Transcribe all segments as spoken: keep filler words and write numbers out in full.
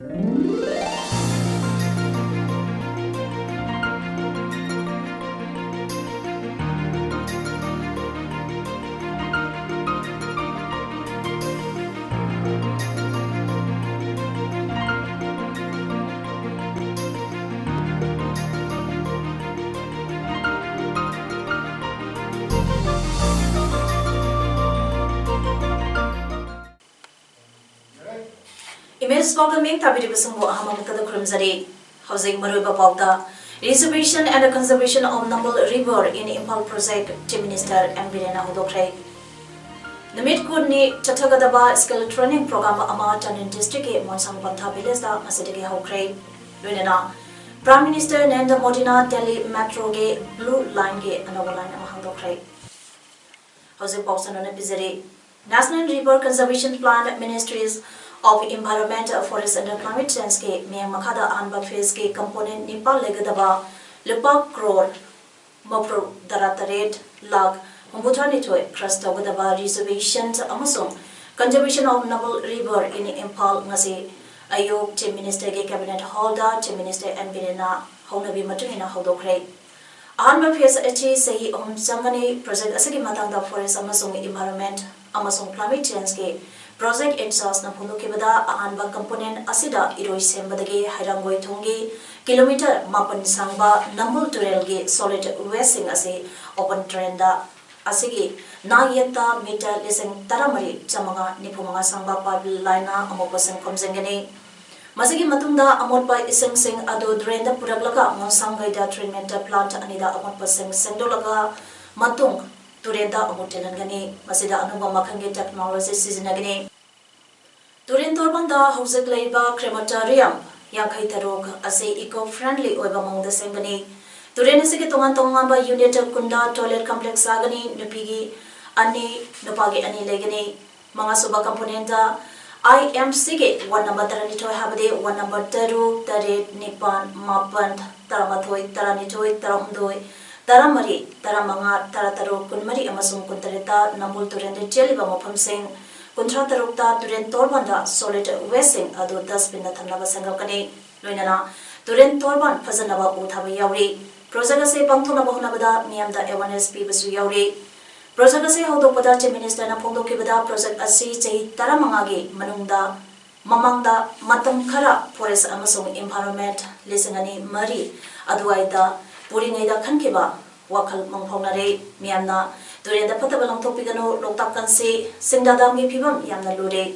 Image ꯄꯥꯎꯗ ꯃꯤꯡ ꯊꯥꯕꯤꯔꯤꯕꯁꯤꯡꯕꯨ ꯑꯍꯥꯟꯕ ꯃꯛꯇꯗ ꯈꯨꯔꯨꯝꯖꯔꯤ꯫ ꯍꯧꯖꯤꯛ ꯃꯔꯨꯑꯣꯏꯕ ꯄꯥꯎꯗ, Reservation and Conservation of Nambul River in Imphal Project Chief Minister N ꯕꯤꯔꯦꯟꯅ ꯍꯧꯗꯣꯛꯈ꯭ꯔꯦ꯫ ꯅꯨꯃꯤꯠ ꯀꯨꯟꯅꯤ ꯆꯠꯊꯒꯗꯕ skill training program ꯑꯃ ꯆꯥꯟꯗꯦꯜ districtꯀꯤ ꯃꯣꯟꯁꯥꯡ ꯄꯟꯊꯥ villageꯇ ꯉꯁꯤꯗꯒꯤ ꯍꯧꯈ꯭ꯔꯦ꯫ ꯂꯣꯏꯅꯅ Prime Minister ꯅꯔꯦꯟꯗ꯭ꯔ ꯃꯣꯗꯤꯅ Delhi metroꯒꯤ blue lineꯒꯤ ꯑꯅꯧꯕ line ꯑꯃ ꯍꯥꯡꯗꯣꯛꯈ꯭ꯔꯦ꯫ ꯍꯧꯖꯤꯛ ꯄꯥꯎ ꯁꯟꯗꯣꯛꯅ ꯄꯤꯖꯔꯤ꯫ National River Conservation Plan, Ministries of Environment, Forest and Climate Changeꯀꯤ ꯃꯤꯠꯌꯦꯡ ꯃꯈꯥꯗ ꯑꯍꯥꯟꯕ phaseꯀꯤ component ꯅꯤꯄꯥꯟ ꯂꯩꯒꯗꯕ ꯂꯨꯄꯥ ꯀ꯭ꯔꯣꯔ ꯃꯔꯐꯨ ꯇꯔꯥ ꯇꯔꯦꯠ ꯂꯥꯈ ꯍꯨꯝꯐꯨꯇꯔꯥꯅꯤꯊꯣꯏ ꯈꯔꯆ ꯇꯧꯒꯗꯕ Reservation ꯑꯃꯁꯨꯡ Conservation of Nambul River in Imphal ꯉꯁꯤ ꯑꯌꯨꯛ Chief Ministerꯒꯤ Cabinet Hallꯗ Chief Minister ꯑꯦꯟ ꯕꯤꯔꯦꯟꯅ ꯍꯧꯅꯕꯤ ꯃꯇꯨꯡ ꯏꯟꯅ ꯍꯧꯗꯣꯛꯈ꯭ꯔꯦ꯫ ꯑꯍꯥꯟꯕ phase ꯑꯁꯤ ꯆꯍꯤ ꯑꯍꯨꯝ ꯆꯪꯒꯅꯤ꯫ Project ꯑꯁꯤꯒꯤ ꯃꯇꯥꯡꯗ Forest ꯑꯃꯁꯨꯡ Environment ꯑꯃꯁꯨꯡ Climate Changeꯀꯤ project in chargeꯅ ꯐꯣꯡꯗꯣꯛꯈꯤꯕꯗ, ꯑꯍꯥꯟꯕ component ꯑꯁꯤꯗ ꯏꯔꯣꯏꯁꯦꯝꯕꯗꯒꯤ ꯍꯩꯔꯥꯡꯒꯣꯏ ꯊꯣꯡꯒꯤ kilometre ꯃꯥꯄꯟ ꯁꯥꯡꯕ ꯅꯝꯕꯨꯜ ꯇꯨꯔꯦꯜꯒꯤ solid wasteꯁꯤꯡ ꯑꯁꯤ open drainꯗ ꯑꯁꯤꯒꯤ ꯅꯥꯛꯌꯦꯠꯇ metre ꯂꯤꯁꯤꯡ ꯇꯔꯥꯃꯔꯤ ꯆꯥꯃꯉꯥ ꯅꯤꯐꯨꯃꯉꯥ ꯁꯥꯡꯕ pipe lineꯅ ꯑꯃꯣꯠꯄꯁꯤꯡ ꯈꯣꯝꯖꯤꯟꯒꯅꯤ꯫ ꯃꯁꯤꯒꯤ ꯃꯇꯨꯡꯗ ꯑꯃꯣꯠꯄ ꯏꯁꯤꯡꯁꯤꯡ ꯑꯗꯨ drainꯗ ꯄꯨꯔꯛꯂꯒ ꯃꯣꯟꯁꯥꯡꯒꯩꯗ treatment plant ꯑꯅꯤꯗ ꯑꯃꯣꯠꯄꯁꯤꯡ ꯁꯦꯡꯗꯣꯛꯂꯒ ꯃꯇꯨꯡ ꯇꯨꯔꯦꯟꯗ ꯑꯃꯨꯛ ꯆꯦꯜꯍꯟꯒꯅꯤ꯫ ꯃꯁꯤꯗ ꯑꯅꯧꯕ ꯃꯈꯜꯒꯤ technology ꯁꯤꯖꯤꯟꯅꯒꯅꯤ꯫ ꯇꯨꯔꯦꯟ ꯇꯣꯔꯕꯥꯟꯗ ꯍꯧꯖꯤꯛ ꯂꯩꯔꯤꯕ crematorium ꯌꯥꯡꯈꯩ ꯇꯔꯨꯛ ꯑꯁꯤ eco friendly ꯑꯣꯏꯕ ꯃꯑꯣꯡꯗ ꯁꯦꯝꯒꯅꯤ꯫ ꯇꯨꯔꯦꯟ ꯑꯁꯤꯒꯤ ꯇꯣꯉꯥꯟ ꯇꯣꯉꯥꯟꯕ unit ꯀꯨꯟꯗ toilet complex ꯁꯥꯒꯅꯤ꯫ ꯅꯨꯄꯤꯒꯤ ꯑꯅꯤ, ꯅꯨꯄꯥꯒꯤ ꯑꯅꯤ ꯂꯩꯒꯅꯤ꯫ ꯃꯉꯥꯁꯨꯕ componentꯇ IMCꯒꯤ ward number ꯇꯔꯥꯅꯤꯊꯣꯏ, ꯍꯥꯏꯕꯗꯤ ward number ꯇꯔꯨꯛ, ꯇꯔꯦꯠ, ꯅꯤꯄꯥꯟ, ꯃꯥꯄꯟ, ꯇꯔꯥꯃꯥꯊꯣꯏ, ꯇꯔꯥꯅꯤꯊꯣꯏ, ꯇꯔꯥꯍꯨꯝꯗꯣꯏ, ꯇꯔꯥꯃꯔꯤ, ꯇꯔꯥꯃꯉꯥ, ꯇꯔꯥꯇꯔꯨꯛ, ꯀꯨꯟꯃꯔꯤ ꯑꯃꯁꯨꯡ ꯀꯨꯟꯇꯔꯦꯠꯇ ꯅꯝꯕꯨꯜ ꯇꯨꯔꯦꯟꯗ ꯆꯦꯜꯂꯤꯕ ꯃꯐꯝꯁꯤꯡ ꯀꯨꯟꯊ꯭ꯔꯥ ꯇꯔꯨꯛꯇ ꯇꯨꯔꯦꯟ ꯇꯣꯔꯕꯥꯟꯗ solid wasteꯁꯤꯡ ꯑꯗꯨ dustbinꯗ ꯊꯝꯅꯕ ꯁꯦꯝꯒꯠꯀꯅꯤ꯫ ꯂꯣꯏꯅꯅ ꯇꯨꯔꯦꯟ ꯇꯣꯔꯕꯥꯟ ꯐꯖꯅꯕ ꯎ ꯊꯥꯕ ꯌꯥꯎꯔꯤ꯫ Project ꯑꯁꯤ ꯄꯥꯡꯊꯣꯛꯅꯕ ꯍꯣꯠꯅꯕꯗ ꯃꯤꯌꯥꯝꯗ awareness ꯄꯤꯕꯁꯨ ꯌꯥꯎꯔꯤ꯫ Project ꯑꯁꯤ ꯍꯧꯗꯣꯛꯄꯗ Chief Ministerꯅ ꯐꯣꯡꯗꯣꯛꯈꯤꯕꯗ, project ꯑꯁꯤ ꯆꯍꯤ ꯇꯔꯥꯃꯉꯥꯒꯤ ꯃꯅꯨꯡꯗ, ꯃꯃꯥꯡꯗ ꯃꯇꯝ ꯈꯔ forest ꯑꯃꯁꯨꯡ environment ꯂꯤꯁꯤꯡ ꯑꯅꯤ ꯃꯔꯤ ꯑꯗꯨꯋꯥꯏꯗ ꯄꯨꯔꯤꯉꯩꯗ ꯈꯟꯈꯤꯕ ꯋꯥꯈꯜ ꯃꯪꯐꯥꯎꯅꯔꯦ꯫ ꯃꯤꯌꯥꯝꯅ ꯇꯨꯔꯦꯟꯗ ꯐꯠꯇꯕ ꯂꯪꯊꯣꯛꯄꯤꯒꯅꯨ, ꯂꯣꯛꯇꯥꯛ ꯀꯟꯁꯤ, ꯁꯤꯡꯗꯥ ꯗꯥꯝꯒꯤ ꯐꯤꯕꯝ ꯌꯥꯝꯅ ꯂꯨꯔꯦ꯫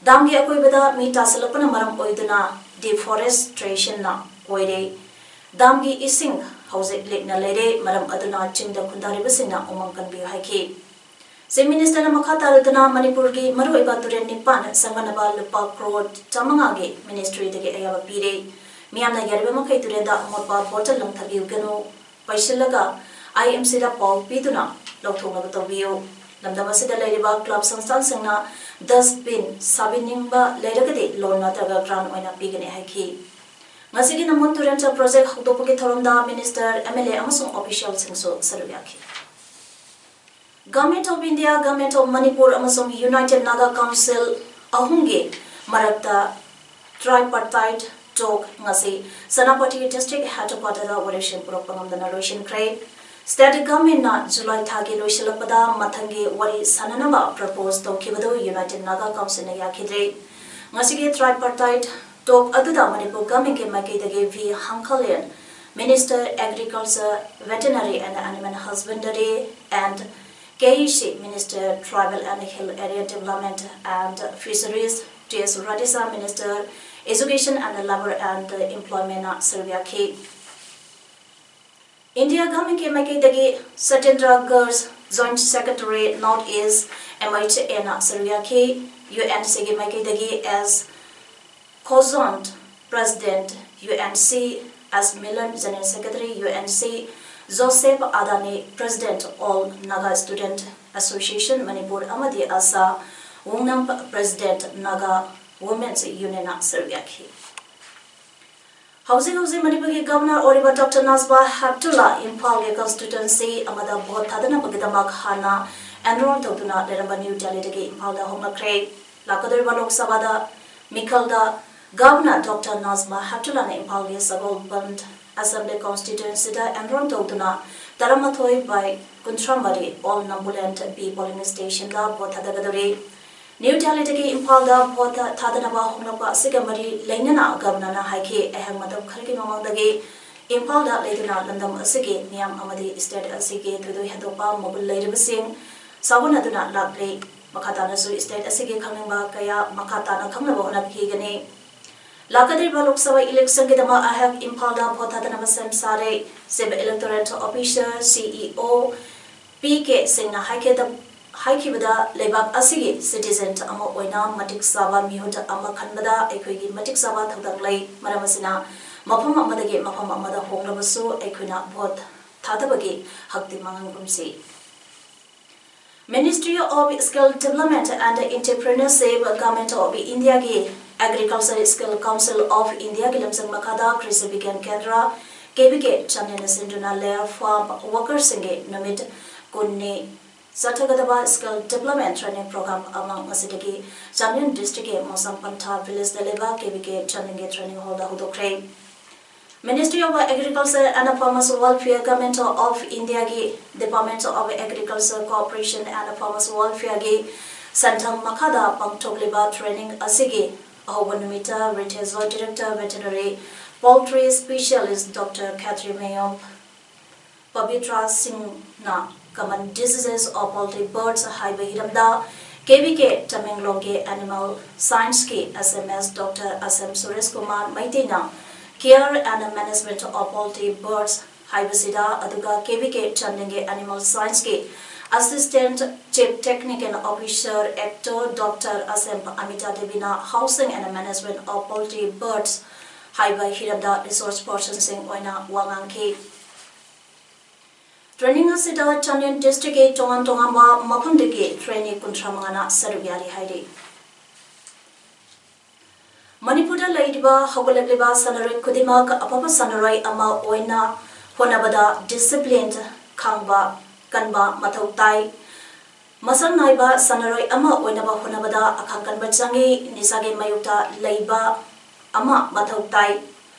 ꯗꯥꯝꯒꯤ ꯑꯀꯣꯏꯕꯗ ꯃꯤ ꯇꯥꯁꯤꯜꯂꯛꯄꯅ ꯃꯔꯝ ꯑꯣꯏꯗꯨꯅ deforestationꯅ ꯑꯣꯏꯔꯦ꯫ ꯗꯥꯝꯒꯤ ꯏꯁꯤꯡ ꯍꯧꯖꯤꯛ ꯂꯤꯛꯅ ꯂꯩꯔꯦ, ꯃꯔꯝ ꯑꯗꯨꯅ ꯆꯤꯡꯗ ꯈꯨꯟꯗꯥꯔꯤꯕꯁꯤꯡꯅ ꯎꯃꯪ ꯀꯟꯕꯤꯌꯨ ꯍꯥꯏꯈꯤ꯫ Chief Ministerꯅ ꯃꯈꯥ ꯇꯥꯔꯗꯨꯅ ꯃꯅꯤꯄꯨꯔꯒꯤ ꯃꯔꯨꯑꯣꯏꯕ ꯇꯨꯔꯦꯜ ꯅꯤꯄꯥꯟ ꯁꯦꯝꯒꯠꯅꯕ ꯂꯨꯄꯥ ꯀ꯭ꯔꯣꯔ ꯆꯥꯃꯉꯥꯒꯤ Ministryꯗꯒꯤ ꯑꯌꯥꯕ ꯄꯤꯔꯦ꯫ ꯃꯤꯌꯥꯝꯅ ꯌꯥꯔꯤꯕ ꯃꯈꯩ ꯇꯨꯔꯦꯜꯗ ꯑꯃꯣꯠꯄ bottle ꯂꯪꯊꯕꯤꯒꯅꯨ, ꯄꯩꯁꯤꯜꯂꯒ IMCꯗ ꯄꯥꯎ ꯄꯤꯗꯨꯅ ꯂꯧꯊꯣꯛꯅꯕ ꯇꯧꯕꯤꯌꯨ꯫ ꯂꯝꯗꯝ ꯑꯁꯤꯗ ꯂꯩꯔꯤꯕ club ꯁꯪꯁꯊꯥꯟꯁꯤꯡꯅ dustbin ꯁꯥꯕꯤꯅꯤꯡꯕ ꯂꯩꯔꯒꯗꯤ loan ꯅꯠꯇ꯭ꯔꯒ grant ꯑꯣꯏꯅ ꯄꯤꯒꯅꯤ ꯍꯥꯏꯈꯤ꯫ ꯉꯁꯤꯒꯤ ꯅꯝꯕꯣꯜ ꯇꯨꯔꯦꯜ project ꯍꯧꯗꯣꯛꯄꯒꯤ ꯊꯧꯔꯝꯗ Minister, MLA ꯑꯃꯁꯨꯡ officialꯁꯤꯡꯁꯨ ꯁꯔꯨꯛ ꯌꯥꯈꯤ꯫ Government of India, Government of Manipur ꯑꯃꯁꯨꯡ United Naga Council ꯑꯍꯨꯝꯒꯤ ꯃꯔꯛꯇ tripartite talk ꯉꯁꯤ ꯁꯦꯅꯥꯄꯇꯤ district headquarterꯗ ꯋꯥꯔꯦꯞꯁꯤꯡ ꯄꯨꯔꯛꯄ ꯉꯝꯗꯅ ꯂꯣꯏꯁꯤꯟꯈ꯭ꯔꯦ꯫ State governmentꯅ July ꯊꯥꯒꯤ ꯂꯣꯏꯁꯤꯜꯂꯛꯄꯗ ꯃꯊꯪꯒꯤ ꯋꯥꯔꯤ ꯁꯥꯅꯅꯕ propose ꯇꯧꯈꯤꯕꯗꯨ United Naga Councilꯅ ꯌꯥꯈꯤꯗ꯭ꯔꯦ꯫ ꯉꯁꯤꯒꯤ tripartite talk ꯑꯗꯨꯗ ꯃꯅꯤꯄꯨꯔ governmentꯀꯤ ꯃꯥꯏꯀꯩꯗꯒꯤ V ꯍꯪꯈꯥꯂꯦꯟ, Minister Agriculture, Veterinary and Animal Husbandry and KEC, Minister Tribal and Hill Area Development and Fisheries, T S Radheshyam, Minister Education and Labor and Employmentꯅ ꯁꯔꯨꯛ ꯌꯥꯈꯤ꯫ India governmentꯀꯤ ꯃꯥꯏꯀꯩꯗꯒꯤ Satyendra Garg, Joint Secretary North East, MHAꯅ ꯁꯔꯨꯛ ꯌꯥꯈꯤ꯫ UNCꯒꯤ ꯃꯥꯏꯀꯩꯗꯒꯤ S Khozon, President UNC, S Milan, General Secretary UNC, Joseph Adani, President All Naga Student Association Manipur ꯑꯃꯗꯤ ꯑꯁꯥ ꯋꯨꯡꯅꯝ, President Naga Women's Unionꯅ ꯁꯔꯨꯛ ꯌꯥꯈꯤ꯫ ꯍꯧꯖꯤꯛ ꯍꯧꯖꯤꯛ ꯃꯅꯤꯄꯨꯔꯒꯤ Governor ꯑꯣꯏꯔꯤꯕ Doctor Najma Heptulla ꯏꯝꯐꯥꯜꯒꯤ constituency ꯑꯃꯗ vote ꯊꯥꯗꯅꯕꯒꯤꯗꯃꯛ ꯍꯥꯟꯅ ꯑꯦꯟꯔꯣꯜ ꯇꯧꯗꯨꯅ ꯂꯩꯔꯝꯕ ꯅ꯭ꯌꯨ ꯗꯦꯜꯂꯤꯗꯒꯤ ꯏꯝꯐꯥꯜꯗ ꯍꯣꯡꯂꯛꯈ꯭ꯔꯦ꯫ ꯂꯥꯛꯀꯗꯧꯔꯤꯕ ꯂꯣꯛ ꯁꯚꯥꯗ ꯃꯤꯈꯜꯗ ꯒꯚꯔꯅꯔ ꯗꯣꯛꯇꯔ ꯅꯥꯖꯃꯥ ꯍꯦꯞꯇꯨꯂꯥꯅ ꯏꯝꯐꯥꯜꯒꯤ ꯁꯒꯣꯜꯕꯟꯗ ꯑꯦꯁꯦꯝꯕ꯭ꯂꯤ ꯀꯣꯟꯁꯇꯤꯇ꯭ꯋꯦꯟꯁꯤꯗ ꯑꯦꯟꯔꯣꯜ ꯇꯧꯗꯨꯅ ꯇꯔꯥꯃꯥꯊꯣꯏ ꯕꯥꯏ ꯀꯨꯟꯊ꯭ꯔꯥ ꯃꯔꯤ ꯑꯣꯜ ꯅꯝꯕꯨꯂꯦꯟꯗ ꯕꯤ ꯄꯣꯂꯤꯡ ꯁ꯭ꯇꯦꯁꯟꯗ ꯚꯣꯠ ꯊꯥꯗꯒꯗꯧꯔꯤ꯫ ꯅ꯭ꯌꯨ ꯗꯦꯜꯂꯤꯗꯒꯤ ꯏꯝꯐꯥꯜꯗ ꯚꯣꯠ ꯊꯥꯗꯅꯕ ꯍꯣꯡꯂꯛꯄ ꯑꯁꯤꯒ ꯃꯔꯤ ꯂꯩꯅꯅ ꯒꯚꯔꯅꯔꯅ ꯍꯥꯏꯈꯤ, ꯑꯩꯍꯥꯛ ꯃꯇꯝ ꯈꯔꯒꯤ ꯃꯃꯥꯡꯗꯒꯤ ꯏꯝꯐꯥꯜꯗ ꯂꯩꯗꯨꯅ ꯂꯝꯗꯝ ꯑꯁꯤꯒꯤ ꯃꯤꯌꯥꯝ ꯑꯃꯗꯤ ꯁ꯭ꯇꯦꯠ ꯑꯁꯤꯒꯤ ꯊꯣꯏꯗꯣꯛ ꯍꯦꯟꯗꯣꯛꯄ ꯃꯒꯨꯟ ꯂꯩꯔꯕꯁꯤꯡ ꯁꯥꯒꯣꯟꯅꯗꯨꯅ ꯂꯥꯛꯂꯤ꯫ ꯃꯈꯥ ꯇꯥꯅꯁꯨ ꯁ꯭ꯇꯦꯠ ꯑꯁꯤꯒꯤ ꯈꯪꯅꯤꯡꯕ ꯀꯌꯥ ꯃꯈꯥ ꯇꯥꯅ ꯈꯪꯅꯕ ꯍꯣꯠꯅꯈꯤꯒꯅꯤ꯫ ꯂꯥꯛꯀꯗꯧꯔꯤꯕ ꯂꯣꯛ ꯁꯚꯥ ꯏꯂꯦꯛꯁꯟꯒꯤꯗꯃꯛ ꯑꯩꯍꯥꯛ ꯏꯝꯐꯥꯜꯗ ꯚꯣꯠ ꯊꯥꯗꯅꯕ ꯁꯦꯝ ꯁꯥꯔꯦ꯫ ꯆꯤꯐ ꯏꯂꯦꯛꯇꯣꯔꯦꯜ ꯑꯣꯐꯤꯁꯥꯔ, ꯁꯤ ꯏ ꯑꯣ, ꯄꯤ ꯀꯦ ꯁꯤꯡꯅ ꯍꯥꯏꯈꯤꯗ-, ꯍꯥꯏꯈꯤꯕꯗ ꯂꯩꯕꯥꯛ ꯑꯁꯤꯒꯤ ꯁꯤꯇꯤꯖꯦꯟ ꯑꯃ ꯑꯣꯏꯅ ꯃꯇꯤꯛ ꯆꯥꯕ ꯃꯤꯍꯨꯠ ꯑꯃ ꯈꯟꯕꯗ ꯑꯩꯈꯣꯏꯒꯤ ꯃꯇꯤꯛ ꯆꯥꯕ ꯊꯧꯗꯥꯡ ꯂꯩ꯫ ꯃꯔꯝ ꯑꯁꯤꯅ ꯃꯐꯝ ꯑꯃꯗꯒꯤ ꯃꯐꯝ ꯑꯃꯗ ꯍꯣꯡꯂꯕꯁꯨ ꯑꯩꯈꯣꯏꯅ ꯚꯣꯠ ꯊꯥꯗꯕꯒꯤ ꯍꯛꯇꯤ ꯃꯥꯡꯍꯟꯒꯨꯝꯁꯤ꯫ Ministry of Skill Development and Entrepreneurship, Government of India ꯒꯤ Agriculture Skill Council of India ꯒꯤ ꯂꯝꯖꯤꯡ ꯃꯈꯥꯗ ꯀ꯭ꯔꯤꯁꯤ ꯕꯤꯒ꯭ꯌꯥꯟ ꯀꯦꯟꯗ꯭ꯔ, ꯀꯦ ꯚꯤ ꯀꯦ ꯆꯥꯟꯗꯦꯜꯅ ꯁꯤꯟꯗꯨꯅ ꯂꯦꯌꯔ ꯐꯥꯔꯝ ꯋꯥꯔꯀꯔꯁꯤꯡꯒꯤ ꯅꯨꯃꯤꯠ ꯀꯨꯟꯅꯤ ꯆꯠꯊꯒꯗꯕ ꯁ꯭ꯀꯤꯜ ꯗꯤꯕ꯭ꯂꯞꯃꯦꯟ ꯇ꯭ꯔꯦꯅꯤꯡ ꯄ꯭ꯔꯣꯒ꯭ꯔꯥꯝ ꯑꯃ ꯉꯁꯤꯗꯒꯤ ꯆꯥꯟꯗꯦꯜ ꯗꯤꯁꯇ꯭ꯔꯤꯛꯀꯤ ꯃꯣꯁꯥꯝ ꯄꯟꯊꯥ ꯚꯤꯂꯦꯖꯇ ꯂꯩꯕ ꯀꯦ ꯚꯤ ꯀꯦ ꯆꯥꯟꯗꯦꯜꯒꯤ ꯇ꯭ꯔꯦꯅꯤꯡ ꯍꯣꯜꯗ ꯍꯧꯗꯣꯛꯈ꯭ꯔꯦ꯫ Ministry of Agriculture and Farmers Welfare, Government of India ꯒꯤ Department of Agriculture Cooperation and Farmers Welfare ꯒꯤ ꯁꯦꯟꯊꯪ ꯃꯈꯥꯗ ꯄꯥꯡꯊꯣꯛꯂꯤꯕ ꯇ꯭ꯔꯦꯅꯤꯡ ꯑꯁꯤꯒꯤ ꯑꯍꯧꯕ ꯅꯨꯃꯤꯠꯇ Retired Director Veterinary Poultry Specialist doctor Khetrimayum Pabitra ꯁꯤꯡꯅ Common Diseases of Poultry Birds ꯍꯥꯏꯕ ꯍꯤꯔꯝꯗ ꯀꯦ ꯚꯤ ꯀꯦ ꯇꯃꯦꯡꯂꯣꯡꯒꯤ ꯑꯦꯅꯤꯃꯦꯜ ꯁꯥꯏꯟꯁꯀꯤ S M S doctor Asem Suresh Kumar ꯃꯩꯇꯩꯅ Care and Management of Poultry Birds ꯍꯥꯏꯕꯁꯤꯗ, ꯑꯗꯨꯒ ꯀꯦ ꯚꯤ ꯀꯦ ꯆꯥꯟꯗꯦꯜꯒꯤ ꯑꯦꯅꯤꯃꯦꯜ ꯁꯥꯏꯟꯁꯀꯤ ꯑꯦꯁꯤꯁꯇꯦꯟꯠ ꯆꯤꯐ ꯇꯦꯛꯅꯤꯀꯦꯜ ꯑꯣꯐꯤꯁꯥꯔ ꯑꯦꯛꯇꯔ ꯗꯣꯛꯇꯔ ꯑꯁꯦꯝ ꯑꯃꯤꯇꯥ ꯗꯦꯕꯤꯅ Housing and Management of Poultry Birds ꯍꯥꯏꯕ ꯍꯤꯔꯝꯗ ꯔꯤꯁꯣꯔꯁ ꯄꯔꯁꯟꯁꯤꯡ ꯑꯣꯏꯅ ꯋꯥ ꯉꯥꯡꯈꯤ꯫ ꯇ꯭ꯔꯦꯅꯤꯡ ꯑꯁꯤꯗ ꯆꯥꯟꯗꯦꯜ ꯗꯤꯁꯇ꯭ꯔꯤꯛꯀꯤ ꯇꯣꯉꯥꯟ ꯇꯣꯉꯥꯟꯕ ꯃꯐꯝꯗꯒꯤ ꯇ꯭ꯔꯦꯅꯤ ꯀꯨꯟꯊ꯭ꯔꯥ ꯃꯉꯥꯅ ꯁꯔꯨꯛ ꯌꯥꯔꯤ ꯍꯥꯏꯔꯤ꯫ ꯃꯅꯤꯄꯨꯔꯗ ꯂꯩꯔꯤꯕ ꯍꯧꯒꯠꯂꯛꯂꯤꯕ ꯁꯥꯟꯅꯔꯣꯏ ꯈꯨꯗꯤꯡꯃꯛ ꯑꯐꯕ ꯁꯥꯟꯅꯔꯣꯏ ꯑꯃ ꯑꯣꯏꯅ ꯍꯣꯠꯅꯕꯗ ꯗꯤꯁꯤꯄ꯭ꯂꯤꯟ ꯈꯪꯕ ꯀꯟꯕ ꯃꯊꯧ ꯇꯥꯏ꯫ ꯃꯁꯛ ꯅꯥꯏꯕ ꯁꯥꯟꯅꯔꯣꯏ ꯑꯃ ꯑꯣꯏꯅꯕ ꯍꯣꯠꯅꯕꯗ ꯑꯈꯥꯡ ꯀꯟꯕ ꯆꯪꯏ, ꯅꯤꯁꯥꯒꯤ ꯃꯥꯌꯣꯛꯇ ꯂꯩꯕ ꯑꯃ ꯃꯊꯧ ꯇꯥꯏ꯫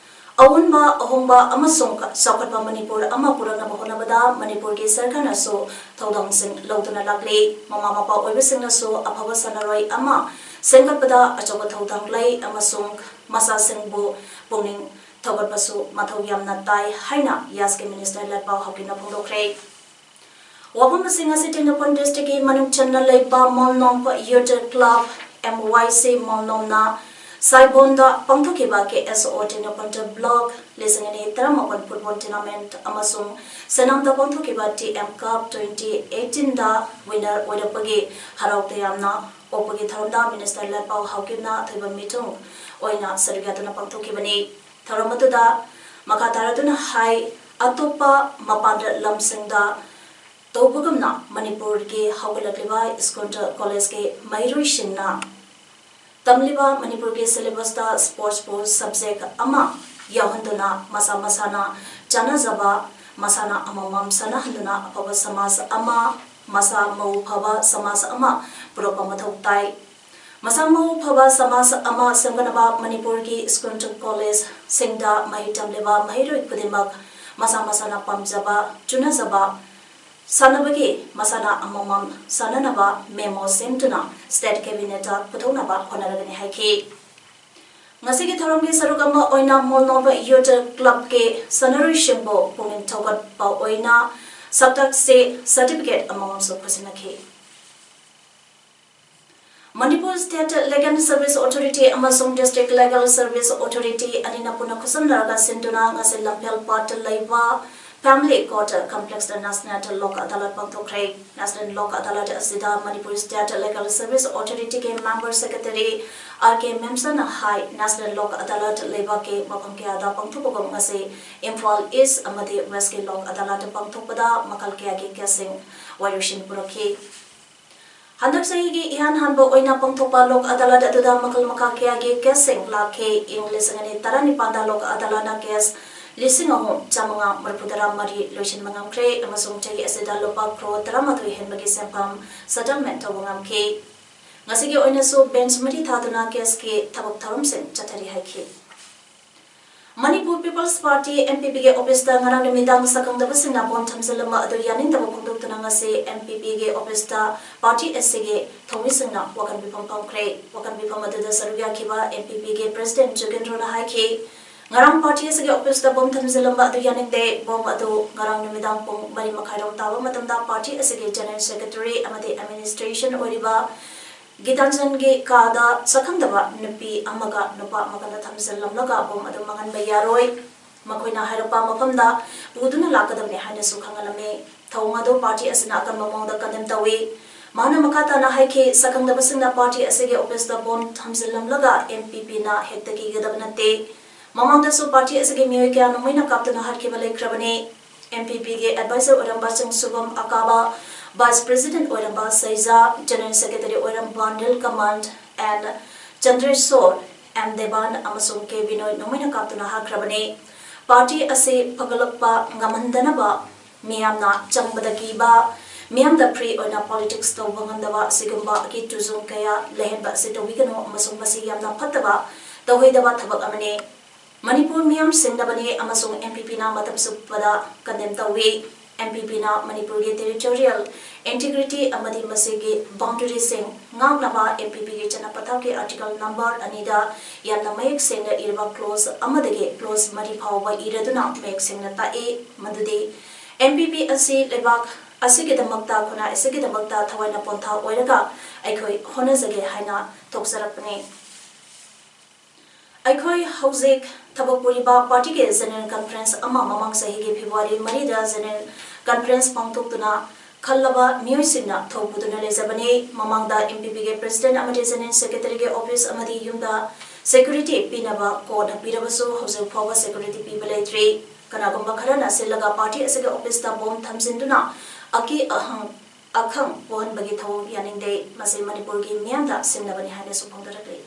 ꯑꯑꯣꯟꯕ, ꯑꯍꯣꯡꯕ ꯑꯃꯁꯨꯡ ꯆꯥꯎꯈꯠꯄ ꯃꯅꯤꯄꯨꯔ ꯑꯃ ꯄꯨꯔꯛꯅꯕ ꯍꯣꯠꯅꯕꯗ ꯃꯅꯤꯄꯨꯔꯒꯤ ꯁꯔꯀꯥꯔꯅꯁꯨ ꯊꯧꯗꯥꯡꯁꯤꯡ ꯂꯧꯗꯨꯅ ꯂꯥꯛꯂꯤ꯫ ꯃꯃꯥ ꯃꯄꯥ ꯑꯣꯏꯕꯁꯤꯡꯅꯁꯨ ꯑꯐꯕ ꯁꯥꯟꯅꯔꯣꯏ ꯑꯃ ꯁꯦꯝꯒꯠꯄꯗ ꯑꯆꯧꯕ ꯊꯧꯗꯥꯡ ꯂꯩ ꯑꯃꯁꯨꯡ ꯃꯆꯥꯁꯤꯡꯕꯨ ꯄꯨꯛꯅꯤꯡ ꯊꯧꯒꯠꯄꯁꯨ ꯃꯊꯧ ꯌꯥꯝꯅ ꯇꯥꯏ ꯍꯥꯏꯅ ꯌꯥꯁꯀꯤ ꯃꯤꯅꯤꯁꯇꯔ ꯂꯥꯠꯄꯥꯎ ꯍꯥꯎꯀꯤꯞꯅ ꯐꯣꯡꯗꯣꯛꯈ꯭ꯔꯦ꯫ ꯋꯥꯐꯝ ꯑꯁꯤꯡ ꯑꯁꯤ ꯇꯦꯡꯅꯧꯄꯜ ꯗꯤꯁꯇ꯭ꯔꯤꯛꯀꯤ ꯃꯅꯨꯡ ꯆꯟꯅ ꯂꯩꯕ ꯃꯣꯜꯅꯣꯝ ꯌꯨꯠ ꯀ꯭ꯂꯕ, ꯑꯦꯝ ꯋꯥꯏ ꯁꯤ ꯃꯣꯜꯅꯣꯝꯅ ꯁꯥꯏꯕꯣꯟꯗ ꯄꯥꯡꯊꯣꯛꯈꯤꯕ ꯀꯦ ꯑꯦꯁ ꯑꯣ ꯇꯦꯡꯅꯧꯄꯜ ꯕ꯭ꯂꯣꯛ ꯂꯤꯁꯤꯡ ꯑꯅꯤ ꯇꯔꯥꯃꯥꯄꯟ ꯐꯨꯠꯕꯣꯜ ꯇꯣꯔꯅꯥꯃꯦꯟꯠ ꯑꯃꯁꯨꯡ ꯁꯦꯅꯥꯝꯗ ꯄꯥꯡꯊꯣꯛꯈꯤꯕ ꯇꯤ ꯑꯦꯝ ꯀꯞ ꯇ꯭ꯋꯦꯟꯇꯤ ꯑꯩꯠꯇꯤꯟꯗ ꯋꯤꯅꯔ ꯑꯣꯏꯔꯛꯄꯒꯤ ꯍꯔꯥꯎ ꯇꯌꯥꯝꯅ ꯑꯣꯛꯄꯒꯤ ꯊꯧꯔꯝꯗ ꯃꯤꯅꯤꯁꯇꯔ ꯂꯥꯠꯄꯥꯎ ꯍꯥꯎꯀꯤꯞꯅ ꯑꯊꯣꯏꯕ ꯃꯤꯊꯨꯡ ꯑꯣꯏꯅ ꯁꯔꯨꯛ ꯌꯥꯗꯨꯅ ꯄꯥꯡꯊꯣꯛꯈꯤꯕꯅꯤ꯫ ꯊꯧꯔꯝ ꯑꯗꯨꯗ ꯃꯈꯥ ꯇꯥꯔꯗꯨꯅ ꯍꯥꯏ, ꯑꯇꯣꯞꯄ ꯃꯄꯥꯟꯗ ꯂꯝꯁꯤꯡꯗ ꯇꯧꯕꯒꯨꯝꯅ ꯃꯅꯤꯄꯨꯔꯒꯤ ꯍꯧꯒꯠꯂꯛꯂꯤꯕ ꯁ꯭ꯀꯨꯜ ꯀꯣꯂꯦꯖꯀꯤ ꯃꯍꯩꯔꯣꯏꯁꯤꯡꯅ ꯇꯝꯂꯤꯕ ꯃꯅꯤꯄꯨꯔꯒꯤ ꯁꯤꯂꯦꯕꯁꯇ ꯁ꯭ꯄꯣꯔꯠꯁꯄꯨ ꯁꯕꯖꯦꯛ ꯑꯃ ꯌꯥꯎꯍꯟꯗꯨꯅ ꯃꯁꯥ ꯃꯁꯥꯅ ꯆꯥꯟꯅꯖꯕ ꯃꯁꯥꯟꯅ ꯑꯃꯃꯝ ꯁꯥꯟꯅꯍꯟꯗꯨꯅ ꯑꯐꯕ ꯁꯃꯥꯖ ꯑꯃ, ꯃꯁꯥ ꯃꯎ ꯐꯕ ꯁꯃꯥꯖ ꯑꯃ ꯄꯨꯔꯛꯄ ꯃꯊꯧ ꯇꯥꯏ꯫ ꯃꯁꯥ ꯃꯎ ꯐꯕ ꯁꯃꯥꯖ ꯑꯃ ꯁꯦꯝꯒꯠꯅꯕ ꯃꯅꯤꯄꯨꯔꯒꯤ ꯁ꯭ꯀꯨꯜ ꯀꯣꯂꯦꯖꯁꯤꯡꯗ ꯃꯍꯩ ꯇꯝꯂꯤꯕ ꯃꯍꯩꯔꯣꯏ ꯈꯨꯗꯤꯡꯃꯛ ꯃꯁꯥ ꯃꯁꯥꯅ ꯄꯥꯝꯖꯕ, ꯆꯨꯅꯖꯕ ꯁꯥꯟꯅꯕꯒꯤ ꯃꯁꯥꯟꯅ ꯑꯃꯃꯝ ꯁꯥꯟꯅꯅꯕ ꯃꯦꯃꯣ ꯁꯦꯝꯗꯨꯅ ꯁ꯭ꯇꯦꯠ ꯀꯦꯕꯤꯅꯦꯠꯇ ꯄꯨꯊꯣꯛꯅꯕ ꯍꯣꯠꯅꯔꯒꯅꯤ ꯍꯥꯏꯈꯤ꯫ ꯉꯁꯤꯒꯤ ꯊꯧꯔꯝꯒꯤ ꯁꯔꯨꯛ ꯑꯃ ꯑꯣꯏꯅ ꯃꯣꯜꯅꯣꯝ ꯌꯨꯠ ꯀ꯭ꯂꯕꯀꯤ ꯁꯥꯟꯅꯔꯣꯏꯁꯤꯡꯕꯨ ꯄꯨꯛꯅꯤꯡ ꯊꯧꯒꯠꯄ ꯑꯣꯏꯅ ꯁꯛꯇꯥꯛꯁꯦ ꯁꯔꯇꯤꯐꯤꯀꯦꯠ ꯑꯃꯃꯝꯁꯨ ꯈꯨꯠꯁꯤꯟꯅꯈꯤ꯫ Manipur state legal service authority ꯑꯃꯁꯨꯡ ꯗꯤꯁꯇ꯭ꯔꯤꯛ ꯂꯤꯒꯦꯜ ꯁꯔꯚꯤꯁ ꯑꯣꯊꯣꯔꯤꯇꯤ ꯑꯅꯤꯅ ꯄꯨꯟꯅ ꯈꯨꯠꯁꯝꯅꯔꯒ ꯁꯤꯟꯗꯨꯅ ꯉꯁꯤ ꯂꯝꯐꯦꯜ ꯄꯥꯠꯇ ꯂꯩꯕ ꯐꯦꯃꯤꯂꯤ ꯀꯣꯔꯠ ꯀꯝꯄ꯭ꯂꯦꯛꯁꯇ ꯅꯦꯁꯅꯦꯜ ꯂꯣꯛ ꯑꯗꯥꯂꯠ ꯄꯥꯡꯊꯣꯛꯈ꯭ꯔꯦ꯫ ꯅꯦꯁꯅꯦꯜ ꯂꯣꯛ ꯑꯗꯥꯂꯠ ꯑꯁꯤꯗ ꯃꯅꯤꯄꯨꯔ ꯁ꯭ꯇꯦꯠ ꯂꯤꯒꯦꯜ ꯁꯔꯚꯤꯁ ꯑꯣꯊꯣꯔꯤꯇꯤꯒꯤ ꯃꯦꯝꯕꯔ ꯁꯦꯀ꯭ꯔꯦꯇꯔꯤ ꯑꯥꯔ ꯀꯦ ꯃꯦꯝꯁꯟꯅ ꯍꯥꯏ, ꯅꯦꯁꯅꯦꯜ ꯂꯣꯛ ꯑꯗꯥꯂꯠ ꯂꯩꯕꯥꯛꯀꯤ ꯃꯐꯝ ꯀꯌꯥꯗ ꯄꯥꯡꯊꯣꯛꯄꯒꯨꯝ ꯉꯁꯤ ꯏꯝꯐꯥꯜ ꯏꯁ ꯑꯃꯗꯤ ꯋꯦꯁꯀꯤ ꯂꯣꯛ ꯑꯗꯥꯂꯠ ꯄꯥꯡꯊꯣꯛꯄꯗ ꯃꯈꯜ ꯀꯌꯥꯒꯤ ꯀꯦꯁꯁꯤꯡ ꯋꯥꯌꯦꯜꯁꯤꯡ ꯄꯨꯔꯛꯈꯤ꯫ ꯍꯟꯗꯛ ꯆꯍꯤꯒꯤ ꯏꯍꯥꯟ ꯍꯥꯟꯕ ꯑꯣꯏꯅ ꯄꯥꯡꯊꯣꯛꯄ ꯂꯣꯛ ꯑꯗꯥꯂꯠ ꯑꯗꯨꯗ ꯃꯈꯜ ꯃꯈꯥ ꯀꯌꯥꯒꯤ ꯀꯦꯁꯁꯤꯡ ꯂꯥꯛꯈꯤ꯫ ꯏꯪ ꯂꯤꯁꯤꯡ ꯑꯅꯤ ꯇꯔꯥꯅꯤꯄꯥꯟꯗ ꯂꯣꯛ ꯑꯗꯥꯂꯠꯅ ꯀꯦꯁ ꯂꯤꯁꯤꯡ ꯑꯍꯨꯝ ꯆꯥꯃꯉꯥ ꯃꯔꯤꯐꯨ ꯇꯔꯥ ꯃꯔꯤ ꯂꯣꯏꯁꯤꯟꯕ ꯉꯝꯈ꯭ꯔꯦ ꯑꯃꯁꯨꯡ ꯆꯍꯤ ꯑꯁꯤꯗ ꯂꯨꯄꯥ ꯀ꯭ꯔꯣꯔ ꯇꯔꯥꯃꯥꯊꯣꯏ ꯍꯦꯟꯕꯒꯤ ꯁꯦꯟꯐꯝ ꯁꯦꯇꯜꯃꯦꯟ ꯇꯧꯕ ꯉꯝꯈꯤ꯫ ꯉꯁꯤꯒꯤ ꯑꯣꯏꯅꯁꯨ ꯕꯦꯟꯆ ꯃꯔꯤ ꯊꯥꯗꯨꯅ ꯀꯦꯁꯀꯤ ꯊꯕꯛ ꯊꯧꯔꯝꯁꯤꯡ ꯆꯠꯊꯔꯤ ꯍꯥꯏꯈꯤ꯫ Manipur people's party, M P ꯄꯤꯒꯤ ꯑꯣꯐꯤꯁꯇ ꯉꯔꯥꯡ ꯅꯨꯃꯤꯗꯥꯡ ꯁꯛꯈꯪꯗꯕꯁꯤꯡꯅ ꯕꯣꯝ ꯊꯝꯖꯤꯜꯂꯝꯕ ꯑꯗꯨ ꯌꯥꯅꯤꯡꯗꯕ ꯐꯣꯡꯗꯣꯛꯇꯨꯅ ꯉꯁꯤ ꯑꯦꯝ ꯄꯤ ꯄꯤꯒꯤ ꯑꯣꯐꯤꯁꯇ ꯄꯥꯔꯇꯤ ꯑꯁꯤꯒꯤ ꯊꯧꯃꯤꯁꯤꯡꯅ ꯋꯥꯀꯟ ꯃꯤꯐꯝ ꯐꯝꯈ꯭ꯔꯦ꯫ ꯋꯥꯀꯟ ꯃꯤꯐꯝ ꯑꯗꯨꯗ ꯁꯔꯨꯛ ꯌꯥꯈꯤꯕ ꯑꯦꯝ ꯄꯤ ꯄꯤꯒꯤ ꯄ꯭ꯔꯦꯁꯤꯗꯦꯟꯠ ꯖꯨꯒꯦꯟꯗ꯭ꯔꯣꯅ ꯍꯥꯏꯈꯤ, ꯉꯔꯥꯡ ꯄꯥꯔꯇꯤ ꯑꯁꯤꯒꯤ ꯑꯣꯐꯤꯁꯇ ꯕꯣꯝ ꯊꯝꯖꯤꯜꯂꯝꯕ ꯑꯗꯨ ꯌꯥꯅꯤꯡꯗꯦ꯫ ꯕꯣꯝ ꯑꯗꯨ ꯉꯔꯥꯡ ꯅꯨꯃꯤꯗꯥꯡ ꯄꯨꯡ ꯃꯔꯤ ꯃꯈꯥꯏꯔꯣꯝ ꯇꯥꯕ ꯃꯇꯝꯗ ꯄꯥꯔꯇꯤ ꯑꯁꯤꯒꯤ ꯖꯦꯅꯔꯦꯜ ꯁꯦꯀ꯭ꯔꯦꯇꯔꯤ ꯑꯃꯗꯤ ꯑꯦꯗꯃꯤꯅꯤꯁꯇ꯭ꯔꯦꯁꯟ ꯑꯣꯏꯔꯤꯕ ꯒꯤꯇꯥꯟꯖꯟꯒꯤ ꯀꯥꯗ ꯁꯛꯈꯪꯗꯕ ꯅꯨꯄꯤ ꯑꯃꯒ ꯅꯨꯄꯥ ꯑꯃꯒꯅ ꯊꯝꯖꯤꯜꯂꯝꯂꯒ ꯕꯣꯝ ꯑꯗꯨ ꯃꯥꯡꯍꯟꯕ ꯌꯥꯔꯣꯏ, ꯃꯈꯣꯏꯅ ꯍꯥꯏꯔꯛꯄ ꯃꯐꯝꯗ ꯄꯨꯗꯨꯅ ꯂꯥꯛꯀꯗꯕꯅꯤ ꯍꯥꯏꯅꯁꯨ ꯈꯪꯍꯜꯂꯝꯃꯤ꯫ ꯊꯧꯑꯣꯡ ꯑꯗꯨ ꯄꯥꯔꯇꯤ ꯑꯁꯤꯅ ꯑꯀꯟꯕ ꯃꯑꯣꯡꯗ ꯀꯟꯗꯦꯝ ꯇꯧꯏ꯫ ꯃꯍꯥꯛꯅ ꯃꯈꯥ ꯇꯥꯅ ꯍꯥꯏꯈꯤ, ꯁꯛꯈꯪꯗꯕꯁꯤꯡꯅ ꯄꯥꯔꯇꯤ ꯑꯁꯤꯒꯤ ꯑꯣꯐꯤꯁꯇ ꯕꯣꯝ ꯊꯝꯖꯤꯜꯂꯝꯂꯒ ꯑꯦꯝ ꯄꯤ ꯄꯤꯅ ꯍꯦꯛꯇ ꯀꯤꯒꯗꯕ ꯅꯠꯇꯦ꯫ ꯃꯃꯥꯡꯗꯁꯨ ꯄꯥꯔꯇꯤ ꯑꯁꯤꯒꯤ ꯃꯤꯑꯣꯏ ꯀꯌꯥ ꯅꯣꯡꯃꯩꯅ ꯀꯥꯞꯇꯨꯅ ꯍꯥꯠꯈꯤꯕ ꯂꯩꯈ꯭ꯔꯕꯅꯤ꯫ ꯑꯦꯝ ꯄꯤ ꯄꯤꯒꯤ ꯑꯦꯗꯚꯥꯏꯖꯔ ꯑꯣꯏꯔꯝꯕ ꯆꯤꯡꯁꯨꯕꯝ ꯑꯀꯥꯕ, ꯚꯥꯏꯁ ꯄ꯭ꯔꯦꯁꯤꯗꯦꯟꯠ ꯑꯣꯏꯔꯝꯕ ꯁꯩꯖꯥ, ꯖꯦꯅꯔꯦꯜ ꯁꯦꯀ꯭ꯔꯦꯇꯔꯤ ꯑꯣꯏꯔꯝꯕ ꯅꯤꯜ ꯀꯃꯜ ꯑꯦꯟ ꯆꯟꯗ꯭ꯔꯦꯁꯣꯔ, ꯑꯦꯝ ꯗꯦꯕꯥꯟ ꯑꯃꯁꯨꯡ ꯀꯦ ꯕꯤꯅꯣꯏ ꯅꯣꯡꯃꯩꯅ ꯀꯥꯞꯇꯨꯅ ꯍꯥꯠꯈ꯭ꯔꯕꯅꯤ꯫ ꯄꯥꯔꯇꯤ ꯑꯁꯤ ꯐꯒꯠꯂꯛꯄ ꯉꯝꯍꯟꯗꯅꯕ ꯃꯤꯌꯥꯝꯅ ꯆꯪꯕꯗ ꯀꯤꯕ, ꯃꯤꯌꯥꯝꯗ ꯐ꯭ꯔꯤ ꯑꯣꯏꯅ ꯄꯣꯂꯤꯇꯤꯛꯁ ꯇꯧꯕ ꯉꯝꯗꯕ ꯑꯁꯤꯒꯨꯝꯕ ꯑꯀꯤ ꯇꯨꯖꯨꯡ ꯀꯌꯥ ꯂꯩꯍꯟꯕ ꯑꯁꯤ ꯇꯧꯕꯤꯒꯅꯨ ꯑꯃꯁꯨꯡ ꯃꯁꯤ ꯌꯥꯝꯅ ꯐꯠꯇꯕ, ꯇꯧꯍꯩꯗꯕ ꯊꯕꯛ ꯑꯃꯅꯤ꯫ ꯃꯅꯤꯄꯨꯔ ꯃꯤꯌꯥꯝ ꯁꯤꯡꯅꯕꯅꯤ ꯑꯃꯁꯨꯡ ꯑꯦꯝ ꯄꯤ ꯄꯤꯅ ꯃꯇꯝ ꯆꯨꯞꯄꯗ ꯀꯟꯗꯦꯝ ꯇꯧꯏ꯫ ꯑꯦꯝ ꯄꯤ ꯄꯤꯅ ꯃꯅꯤꯄꯨꯔꯒꯤ ꯇꯦꯔꯤꯇꯣꯔꯤꯌꯦꯜ ꯏꯟꯇꯤꯒ꯭ꯔꯤꯇꯤ ꯑꯃꯗꯤ ꯃꯁꯤꯒꯤ ꯕꯥꯎꯟꯗꯔꯤꯁꯤꯡ ꯉꯥꯛꯅꯕ ꯑꯦꯝ ꯄꯤ ꯄꯤꯒꯤ ꯆꯠꯅ ꯄꯊꯥꯞꯀꯤ ꯑꯥꯔꯇꯤꯀꯜ ꯅꯝꯕꯔ ꯑꯅꯤꯗ ꯌꯥꯝꯅ ꯃꯌꯦꯛ ꯁꯦꯡꯅ ꯏꯔꯕ ꯀ꯭ꯂꯣꯖ ꯑꯃꯗꯒꯤ ꯀ꯭ꯂꯣꯖ ꯃꯔꯤ ꯐꯥꯎꯕ ꯏꯔꯗꯨꯅ ꯃꯌꯦꯛ ꯁꯦꯡꯅ ꯇꯥꯛꯏ, ꯃꯗꯨꯗꯤ ꯑꯦꯝ ꯄꯤ ꯄꯤ ꯑꯁꯤ ꯂꯩꯕꯥꯛ ꯑꯁꯤꯒꯤꯗꯃꯛꯇ, ꯈꯨꯟꯅꯥꯏ ꯑꯁꯤꯒꯤꯗꯃꯛꯇ ꯊꯋꯥꯏꯅ ꯄꯣꯟꯊꯥ ꯑꯣꯏꯔꯒ ꯑꯩꯈꯣꯏ ꯍꯣꯠꯅꯖꯒꯦ ꯍꯥꯏꯅ ꯊꯣꯛꯆꯔꯛꯄꯅꯤ꯫ ꯑꯩꯈꯣꯏ ꯍꯧꯖꯤꯛ ꯊꯕꯛ ꯄꯨꯔꯤꯕ ꯄꯥꯔꯇꯤꯒꯤ ꯖꯦꯅꯔꯦꯜ ꯀꯟꯐꯔꯦꯟꯁ ꯑꯃ ꯃꯃꯥꯡ ꯆꯍꯤꯒꯤ ꯐꯦꯕ꯭ꯔꯨꯋꯥꯔꯤ ꯃꯔꯤꯗ ꯖꯦꯅꯔꯦꯜ ꯀꯟꯐꯔꯦꯟꯁ ꯄꯥꯡꯊꯣꯛꯇꯨꯅ ꯈꯜꯂꯕ ꯃꯤꯑꯣꯏꯁꯤꯡꯅ ꯊꯧ ꯄꯨꯗꯨꯅ ꯂꯩꯖꯕꯅꯤ꯫ ꯃꯃꯥꯡꯗ ꯑꯦꯝ ꯄꯤ ꯄꯤꯒꯤ ꯄ꯭ꯔꯦꯁꯤꯗꯦꯟꯠ ꯑꯃꯗꯤ ꯖꯦꯅꯔꯦꯜ ꯁꯦꯀ꯭ꯔꯦꯇꯔꯤꯒꯤ ꯑꯣꯐꯤꯁ ꯑꯃꯗꯤ ꯌꯨꯝꯗ ꯁꯦꯀ꯭ꯌꯨꯔꯤꯇꯤ ꯄꯤꯅꯕ ꯀꯣꯔꯠꯅ ꯄꯤꯔꯕꯁꯨ ꯍꯧꯖꯤꯛ ꯐꯥꯎꯕ ꯁꯦꯀ꯭ꯌꯨꯔꯤꯇꯤ ꯄꯤꯕ ꯂꯩꯇ꯭ꯔꯤ꯫ ꯀꯅꯥꯒꯨꯝꯕ ꯈꯔꯅ ꯁꯤꯜꯂꯒ ꯄꯥꯔꯇꯤ ꯑꯁꯤꯒꯤ ꯑꯣꯐꯤꯁꯇ ꯕꯣꯝ ꯊꯝꯖꯤꯟꯗꯨꯅ ꯑꯀꯤ ꯑꯍꯪ ꯑꯈꯪ ꯄꯣꯛꯍꯟꯕꯒꯤ ꯊꯧꯑꯣꯡ ꯌꯥꯅꯤꯡꯗꯦ꯫ ꯃꯁꯤ ꯃꯅꯤꯄꯨꯔꯒꯤ ꯃꯤꯌꯥꯝꯗ ꯁꯤꯡꯅꯕꯅꯤ ꯍꯥꯏꯅꯁꯨ ꯐꯣꯡꯗꯣꯔꯛꯂꯤ꯫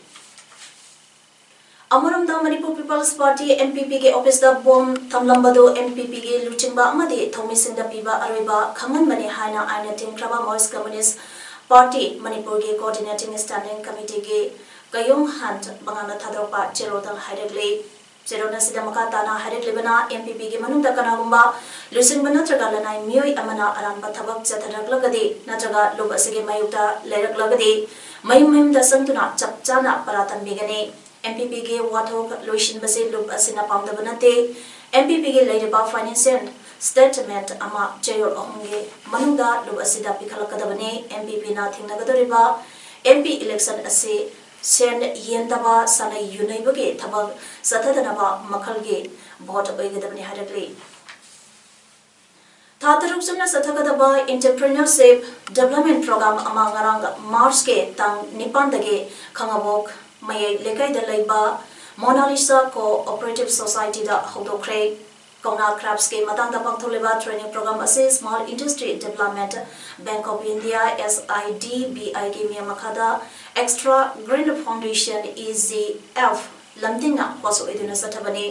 ꯑꯃꯔꯣꯝꯗ Manipur People's Party, M P P ꯒꯤ ꯑꯣꯐꯤꯁꯇ ꯕꯣꯝ ꯊꯝꯂꯝꯕꯗꯨ M P P ꯒꯤ ꯂꯨꯆꯤꯡꯕ ꯑꯃꯗꯤ ꯊꯧꯃꯤꯁꯤꯡꯗ ꯄꯤꯕ ꯑꯔꯣꯏꯕ ꯈꯪꯍꯟꯕꯅꯤ ꯍꯥꯏꯅ ꯑꯥꯏꯟꯅ ꯊꯤꯡꯈ꯭ꯔꯕ Maoist Communist Party ꯃꯅꯤꯄꯨꯔꯒꯤ Coordinating Standing Committeeꯒꯤ ꯀꯌꯣꯡ ꯍꯟ ꯃꯉꯥꯜꯅ ꯊꯥꯗꯣꯔꯛꯄ ꯆꯦꯔꯣꯜꯗ ꯍꯥꯏꯔꯛꯂꯤ꯫ ꯆꯦꯔꯣꯜ ꯑꯁꯤꯗ ꯃꯈꯥ ꯇꯥꯅ ꯍꯥꯏꯔꯛꯂꯤꯕꯅ, M P Pꯒꯤ ꯃꯅꯨꯡꯗ ꯀꯅꯥꯒꯨꯝꯕ ꯂꯨꯆꯤꯡꯕ ꯅꯠꯇ꯭ꯔꯒ ꯂꯅꯥꯏ ꯃꯤꯑꯣꯏ ꯑꯃꯅ ꯑꯔꯥꯟꯕ ꯊꯕꯛ ꯆꯠꯊꯔꯛꯂꯒꯗꯤ ꯅꯠꯇ꯭ꯔꯒ ꯂꯨꯞ ꯑꯁꯤꯒꯤ ꯃꯥꯌꯣꯛꯇ ꯂꯩꯔꯛꯂꯒꯗꯤ ꯃꯌꯨꯝ ꯃꯌꯨꯝꯗ ꯆꯪꯗꯨꯅ ꯆꯞ ꯆꯥꯅ ꯄꯔꯥ ꯇꯝꯕꯤꯒꯅꯤ꯫ M P Pꯒꯤ ꯋꯥꯊꯣꯛ ꯂꯣꯏꯁꯤꯟꯕꯁꯤ ꯂꯨꯞ ꯑꯁꯤꯅ ꯄꯥꯝꯗꯕ ꯅꯠꯇꯦ꯫ M P Pꯒꯤ ꯂꯩꯔꯤꯕ financial statement ꯑꯃ ꯆꯌꯣꯜ ꯑꯍꯨꯝꯒꯤ ꯃꯅꯨꯡꯗ ꯂꯨꯞ ꯑꯁꯤꯗ ꯄꯤꯈꯠꯂꯛꯀꯗꯕꯅꯤ꯫ M P Pꯅ ꯊꯦꯡꯅꯒꯗꯧꯔꯤꯕ M P election ꯑꯁꯤ ꯁꯦꯟ ꯌꯦꯟꯗꯕ, ꯁꯥꯟꯅ ꯌꯨꯅꯩꯕꯒꯤ ꯊꯕꯛ ꯆꯠꯊꯗꯅꯕ ꯃꯈꯜꯒꯤ vote ꯑꯣꯏꯒꯗꯕꯅꯤ ꯍꯥꯏꯔꯛꯂꯤ꯫ ꯊꯥ ꯇꯔꯨꯛ ꯆꯨꯞꯅ ꯆꯠꯊꯒꯗꯕ Entrepreneurship Development Program ꯑꯃ ꯉꯔꯥꯡ Marchꯀꯤ ꯇꯥꯡ ꯅꯤꯄꯥꯟꯗꯒꯤ ꯈꯥꯉꯕꯣꯛ ꯃꯌꯥꯏ ꯂꯩꯀꯥꯏꯗ ꯂꯩꯕ Monalisa Cooperative Societyꯗ ꯍꯧꯗꯣꯛꯈ꯭ꯔꯦ꯫ ꯀꯧꯅꯥ craftsꯀꯤ ꯃꯇꯥꯡꯗ ꯄꯥꯡꯊꯣꯛꯂꯤꯕ training program ꯑꯁꯤ Small Industry Development Bank of India, SIDBIꯒꯤ ꯃꯤꯠꯌꯦꯡ ꯃꯈꯥꯗ Extra Green Foundation, EGF ꯂꯝꯖꯤꯡꯅ ꯍꯣꯁ ꯑꯣꯏꯗꯨꯅ ꯆꯠꯊꯕꯅꯤ꯫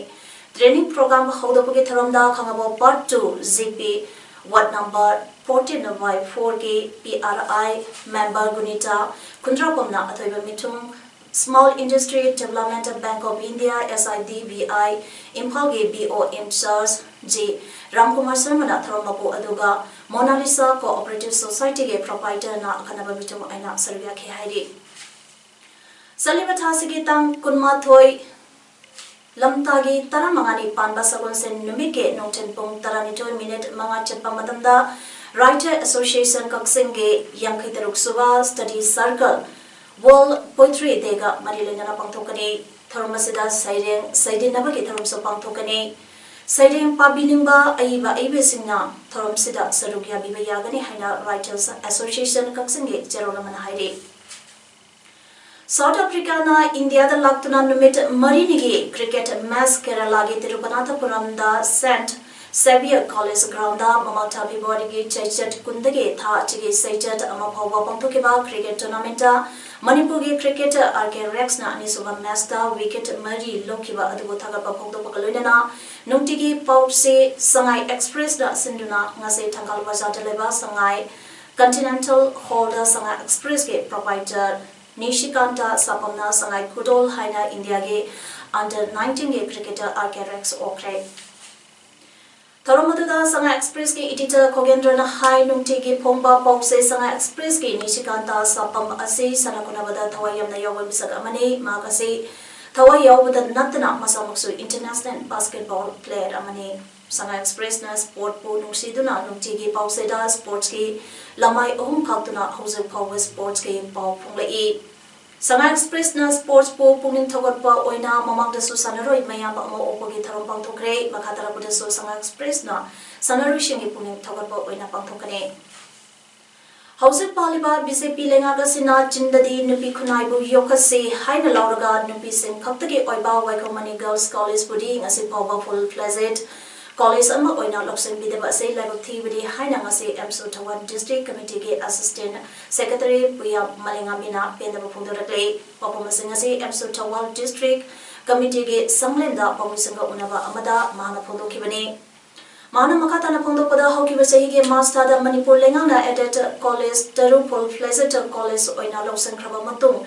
Training program ꯍꯧꯗꯣꯛꯄꯒꯤ ꯊꯧꯔꯝꯗ ꯈꯥꯉꯕꯣꯛ Part two G P Ward number fourteen by fourꯒꯤ P R I member ꯒꯨꯅꯤꯇꯥ ꯈꯨꯟꯗ꯭ꯔꯥꯄꯝꯅ ꯑꯊꯣꯏꯕ ꯃꯤꯊꯨꯡ, Small Industry Development Bank of India, SIDBI, ꯏꯝꯐꯥꯜꯒꯤ B O in charge G Ramkumar ꯁꯔꯃꯅ ꯊꯧꯔꯝ ꯃꯄꯨ ꯑꯗꯨꯒ Monalisa Cooperative Societyꯒꯤ proprietorꯅ ꯑꯈꯟꯅꯕ ꯃꯤꯊꯨꯡ ꯑꯣꯏꯅ ꯁꯔꯨꯛ ꯌꯥꯈꯤ ꯍꯥꯏꯔꯤ꯫ ꯆꯠꯂꯤꯕ ꯊꯥꯁꯤꯒꯤ ꯇꯥꯡ ꯀꯨꯟꯃꯥꯊꯣꯏ, ꯂꯝꯇꯥꯒꯤ ꯇꯔꯥꯃꯉꯥꯅꯤ ꯄꯥꯟꯕ ꯁꯒꯣꯜꯁꯦꯟ ꯅꯨꯃꯤꯠꯀꯤ ꯅꯨꯡꯊꯤꯜ ꯄꯨꯡ ꯇꯔꯥꯅꯤꯊꯣꯏ minute ꯃꯉꯥ ꯆꯠꯄ ꯃꯇꯝꯗ Writer Association ꯀꯛꯆꯤꯡꯒꯤ ꯌꯥꯡꯈꯩ ꯇꯔꯨꯛ ꯁꯨꯕ Study Circle World Poetry Dayꯒ ꯃꯔꯤ ꯂꯩꯅꯅ ꯄꯥꯡꯊꯣꯛꯀꯅꯤ꯫ ꯊꯧꯔꯝ ꯑꯁꯤꯗ ꯁꯩꯔꯦꯡ ꯁꯩꯗꯤꯟꯅꯕꯒꯤ ꯊꯧꯔꯝꯁꯨ ꯄꯥꯡꯊꯣꯛꯀꯅꯤ꯫ ꯁꯩꯔꯦꯡ ꯄꯥꯕꯤꯅꯤꯡꯕ ꯑꯏꯕ ꯑꯏꯕꯤꯁꯤꯡꯅ ꯊꯧꯔꯝꯁꯤꯗ ꯁꯔꯨꯛ ꯌꯥꯕꯤꯕ ꯌꯥꯒꯅꯤ ꯍꯥꯏꯅ Writers Association ꯀꯛꯆꯤꯡꯒꯤ ꯆꯦꯔꯣꯜ ꯑꯃꯅ ꯍꯥꯏꯔꯤ꯫ South Africaꯅ ꯏꯟꯗꯤꯌꯥꯗ ꯂꯥꯛꯇꯨꯅ ꯅꯨꯃꯤꯠ ꯃꯔꯤꯅꯤꯒꯤ cricket match ꯀꯦꯔꯂꯥꯒꯤ ꯇꯤꯔꯨꯄꯅꯥꯊꯄꯨꯔꯝꯗ Saint Xavier College groundꯗ ꯃꯃꯥꯡ ꯊꯥ Februaryꯒꯤ ꯆꯩꯆꯠ ꯀꯨꯟꯗꯒꯤ ꯊꯥ ꯑꯁꯤꯒꯤ ꯆꯩꯆꯠ ꯑꯃ ꯐꯥꯎꯕ ꯄꯥꯡꯊꯣꯛꯈꯤꯕ cricket tournamentꯇ ꯃꯅꯤꯄꯨꯔꯒꯤ ꯀ꯭ꯔꯤꯀꯦꯇꯔ ꯑꯥꯔ ꯀꯦ ꯔꯦꯛꯁꯅ ꯑꯅꯤꯁꯨꯕ ꯃꯦꯆꯇ ꯋꯤꯀꯦꯠ ꯃꯔꯤ ꯂꯧꯈꯤꯕ ꯑꯗꯨꯕꯨ ꯊꯥꯒꯠꯄ ꯐꯣꯡꯗꯣꯛꯄꯒ ꯂꯣꯏꯅꯅ ꯅꯨꯡꯇꯤꯒꯤ ꯄꯥꯎꯁꯦ ꯁꯉꯥꯏ ꯑꯦꯛꯁꯄ꯭ꯔꯦꯁꯅ ꯁꯤꯟꯗꯨꯅ ꯉꯁꯤ ꯊꯪꯒꯥꯜ ꯕꯖꯥꯔꯗ ꯂꯩꯕ ꯁꯉꯥꯏ ꯀꯟꯇꯤꯅꯦꯟꯇꯦꯜ ꯍꯣꯜꯗ ꯁꯉꯥꯏ ꯑꯦꯛꯁꯄ꯭ꯔꯦꯁꯀꯤ ꯄ꯭ꯔꯣꯄꯥꯏꯇꯔ ꯅꯤꯁꯤꯀꯥꯟꯇ ꯁꯥꯄꯝꯅ ꯁꯉꯥꯏ ꯈꯨꯗꯣꯜ ꯍꯥꯏꯅ ꯏꯟꯗꯤꯌꯥꯒꯤ under nineteenꯒꯤ ꯀ꯭ꯔꯤꯀꯦꯇꯔ ꯑꯥꯔ ꯀꯦ ꯔꯦꯛꯁ ꯑꯣꯛꯈ꯭ꯔꯦ꯫ ꯊꯧꯔꯝ ꯑꯗꯨꯗ ꯁꯉꯥꯏ ꯑꯦꯛꯁꯄ꯭ꯔꯦꯁꯀꯤ ꯏꯗꯤꯇꯔ ꯈꯣꯒꯦꯟꯗ꯭ꯔꯅ ꯍꯥꯏ, ꯅꯨꯡꯇꯤꯒꯤ ꯐꯣꯡꯕ ꯄꯥꯎꯆꯦ ꯁꯉꯥꯏ ꯑꯦꯛꯁꯄ꯭ꯔꯦꯁꯀꯤ ꯅꯤꯁꯤꯀꯥꯟꯇ ꯁꯥꯄꯝ ꯑꯁꯤ ꯁꯥꯟꯅ ꯈꯣꯠꯅꯕꯗ ꯊꯋꯥꯏ ꯌꯥꯝꯅ ꯌꯥꯎꯕ ꯃꯤꯁꯛ ꯑꯃꯅꯤ꯫ ꯃꯍꯥꯛ ꯑꯁꯤ ꯊꯋꯥꯏ ꯌꯥꯎꯕꯗ ꯅꯠꯇꯅ ꯃꯁꯥꯃꯛꯁꯨ international basketball player ꯑꯃꯅꯤ꯫ ꯁꯉꯥꯏ ꯑꯦꯛꯁꯄ꯭ꯔꯦꯁꯅ ꯁ꯭ꯄꯣꯔꯠꯄꯨ ꯅꯨꯡꯁꯤꯗꯨꯅ ꯅꯨꯡꯇꯤꯒꯤ ꯄꯥꯎꯆꯦꯗ ꯁ꯭ꯄꯣꯔꯠꯁꯀꯤ ꯂꯃꯥꯏ ꯑꯍꯨꯝ ꯈꯥꯛꯇꯨꯅ ꯍꯧꯖꯤꯛ ꯐꯥꯎꯕ ꯁ꯭ꯄꯣꯔꯠꯁꯀꯤ ꯄꯥꯎ ꯐꯣꯡꯂꯛꯏ꯫ ꯁꯉꯥꯏ ꯑꯦꯛꯁꯄ꯭ꯔꯦꯁꯅ ꯁ꯭ꯄꯣꯔꯠꯁꯄꯨ ꯄꯨꯛꯅꯤꯡ ꯊꯧꯒꯠꯄ ꯑꯣꯏꯅ ꯃꯃꯥꯡꯗꯁꯨ ꯁꯥꯟꯅꯔꯣꯏ ꯃꯌꯥꯝ ꯑꯃ ꯑꯣꯛꯄꯒꯤ ꯊꯧꯔꯝ ꯄꯥꯡꯊꯣꯛꯈ꯭ꯔꯦ꯫ ꯃꯈꯥ ꯇꯥꯔꯛꯄꯗꯁꯨ ꯁꯉꯥꯏ ꯑꯦꯛꯁꯄ꯭ꯔꯦꯁꯅ ꯁꯥꯟꯅꯔꯣꯏꯁꯤꯡꯒꯤ ꯄꯨꯛꯅꯤꯡ ꯊꯧꯒꯠꯄ ꯑꯣꯏꯅ ꯄꯥꯡꯊꯣꯛꯀꯅꯤ꯫ ꯍꯧꯖꯤꯛ ꯄꯥꯜꯂꯤꯕ ꯕꯤ ꯖꯦ ꯄꯤ ꯂꯩꯉꯥꯛ ꯑꯁꯤꯅ ꯆꯤꯟꯗꯗꯤ ꯅꯨꯄꯤ ꯈꯨꯟꯅꯥꯏꯕꯨ ꯌꯣꯛꯈꯠꯁꯤ ꯍꯥꯏꯅ ꯂꯧꯔꯒ ꯅꯨꯄꯤꯁꯤꯡ ꯈꯛꯇꯒꯤ ꯑꯣꯏꯕ ꯋꯥꯏꯈꯣꯝ ꯃꯅꯤ ꯒꯔꯜꯁ ꯀꯣꯂꯦꯖꯄꯨꯗꯤ ꯉꯁꯤ ꯐꯥꯎꯕ ꯐꯨꯜ ꯐ꯭ꯂꯦꯖꯦꯗ ꯀꯣꯂꯦꯖ ꯑꯃ ꯑꯣꯏꯅ ꯂꯧꯁꯤꯟꯕꯤꯗꯕ ꯑꯁꯤ ꯂꯥꯏꯕꯛ ꯊꯤꯕꯅꯤ ꯍꯥꯏꯅ ꯉꯁꯤ ꯑꯦꯝꯁꯨ ꯊꯧꯕꯥꯜ ꯗꯤꯁꯇ꯭ꯔꯤꯛ ꯀꯃꯤꯇꯤꯒꯤ ꯑꯦꯁꯤꯁꯇꯦꯟ ꯁꯦꯀ꯭ꯔꯦꯇꯔꯤ ꯄꯨꯌꯥ ꯃꯂꯦꯉꯥꯝꯕꯤꯅ ꯄꯦꯟꯗꯕ ꯐꯣꯡꯗꯣꯔꯛꯂꯤ꯫ ꯋꯥꯐꯝ ꯑꯁꯤꯡ ꯑꯁꯤ ꯑꯦꯝꯁꯨ ꯊꯧꯕꯥꯜ ꯗꯤꯁꯇ꯭ꯔꯤꯛ ꯀꯃꯤꯇꯤꯒꯤ ꯁꯪꯂꯦꯟꯗ ꯄꯥꯎꯃꯤꯁꯤꯡꯒ ꯎꯅꯕ ꯑꯃꯗ ꯃꯍꯥꯛꯅ ꯐꯣꯡꯗꯣꯛꯈꯤꯕꯅꯤ꯫ ꯃꯍꯥꯛꯅ ꯃꯈꯥ ꯇꯥꯅ ꯐꯣꯡꯗꯣꯛꯄꯗ, ꯍꯧꯈꯤꯕ ꯆꯍꯤꯒꯤ ꯃꯥꯔꯆ ꯊꯥꯗ ꯃꯅꯤꯄꯨꯔ ꯂꯩꯉꯥꯛꯅ ꯑꯦꯗꯦꯗ ꯀꯣꯂꯦꯖ ꯇꯔꯨꯛ ꯐꯨꯜ ꯐ꯭ꯂꯦꯖꯦꯗ ꯀꯣꯂꯦꯖ ꯑꯣꯏꯅ ꯂꯧꯁꯤꯟꯈ꯭ꯔꯕ ꯃꯇꯨꯡ,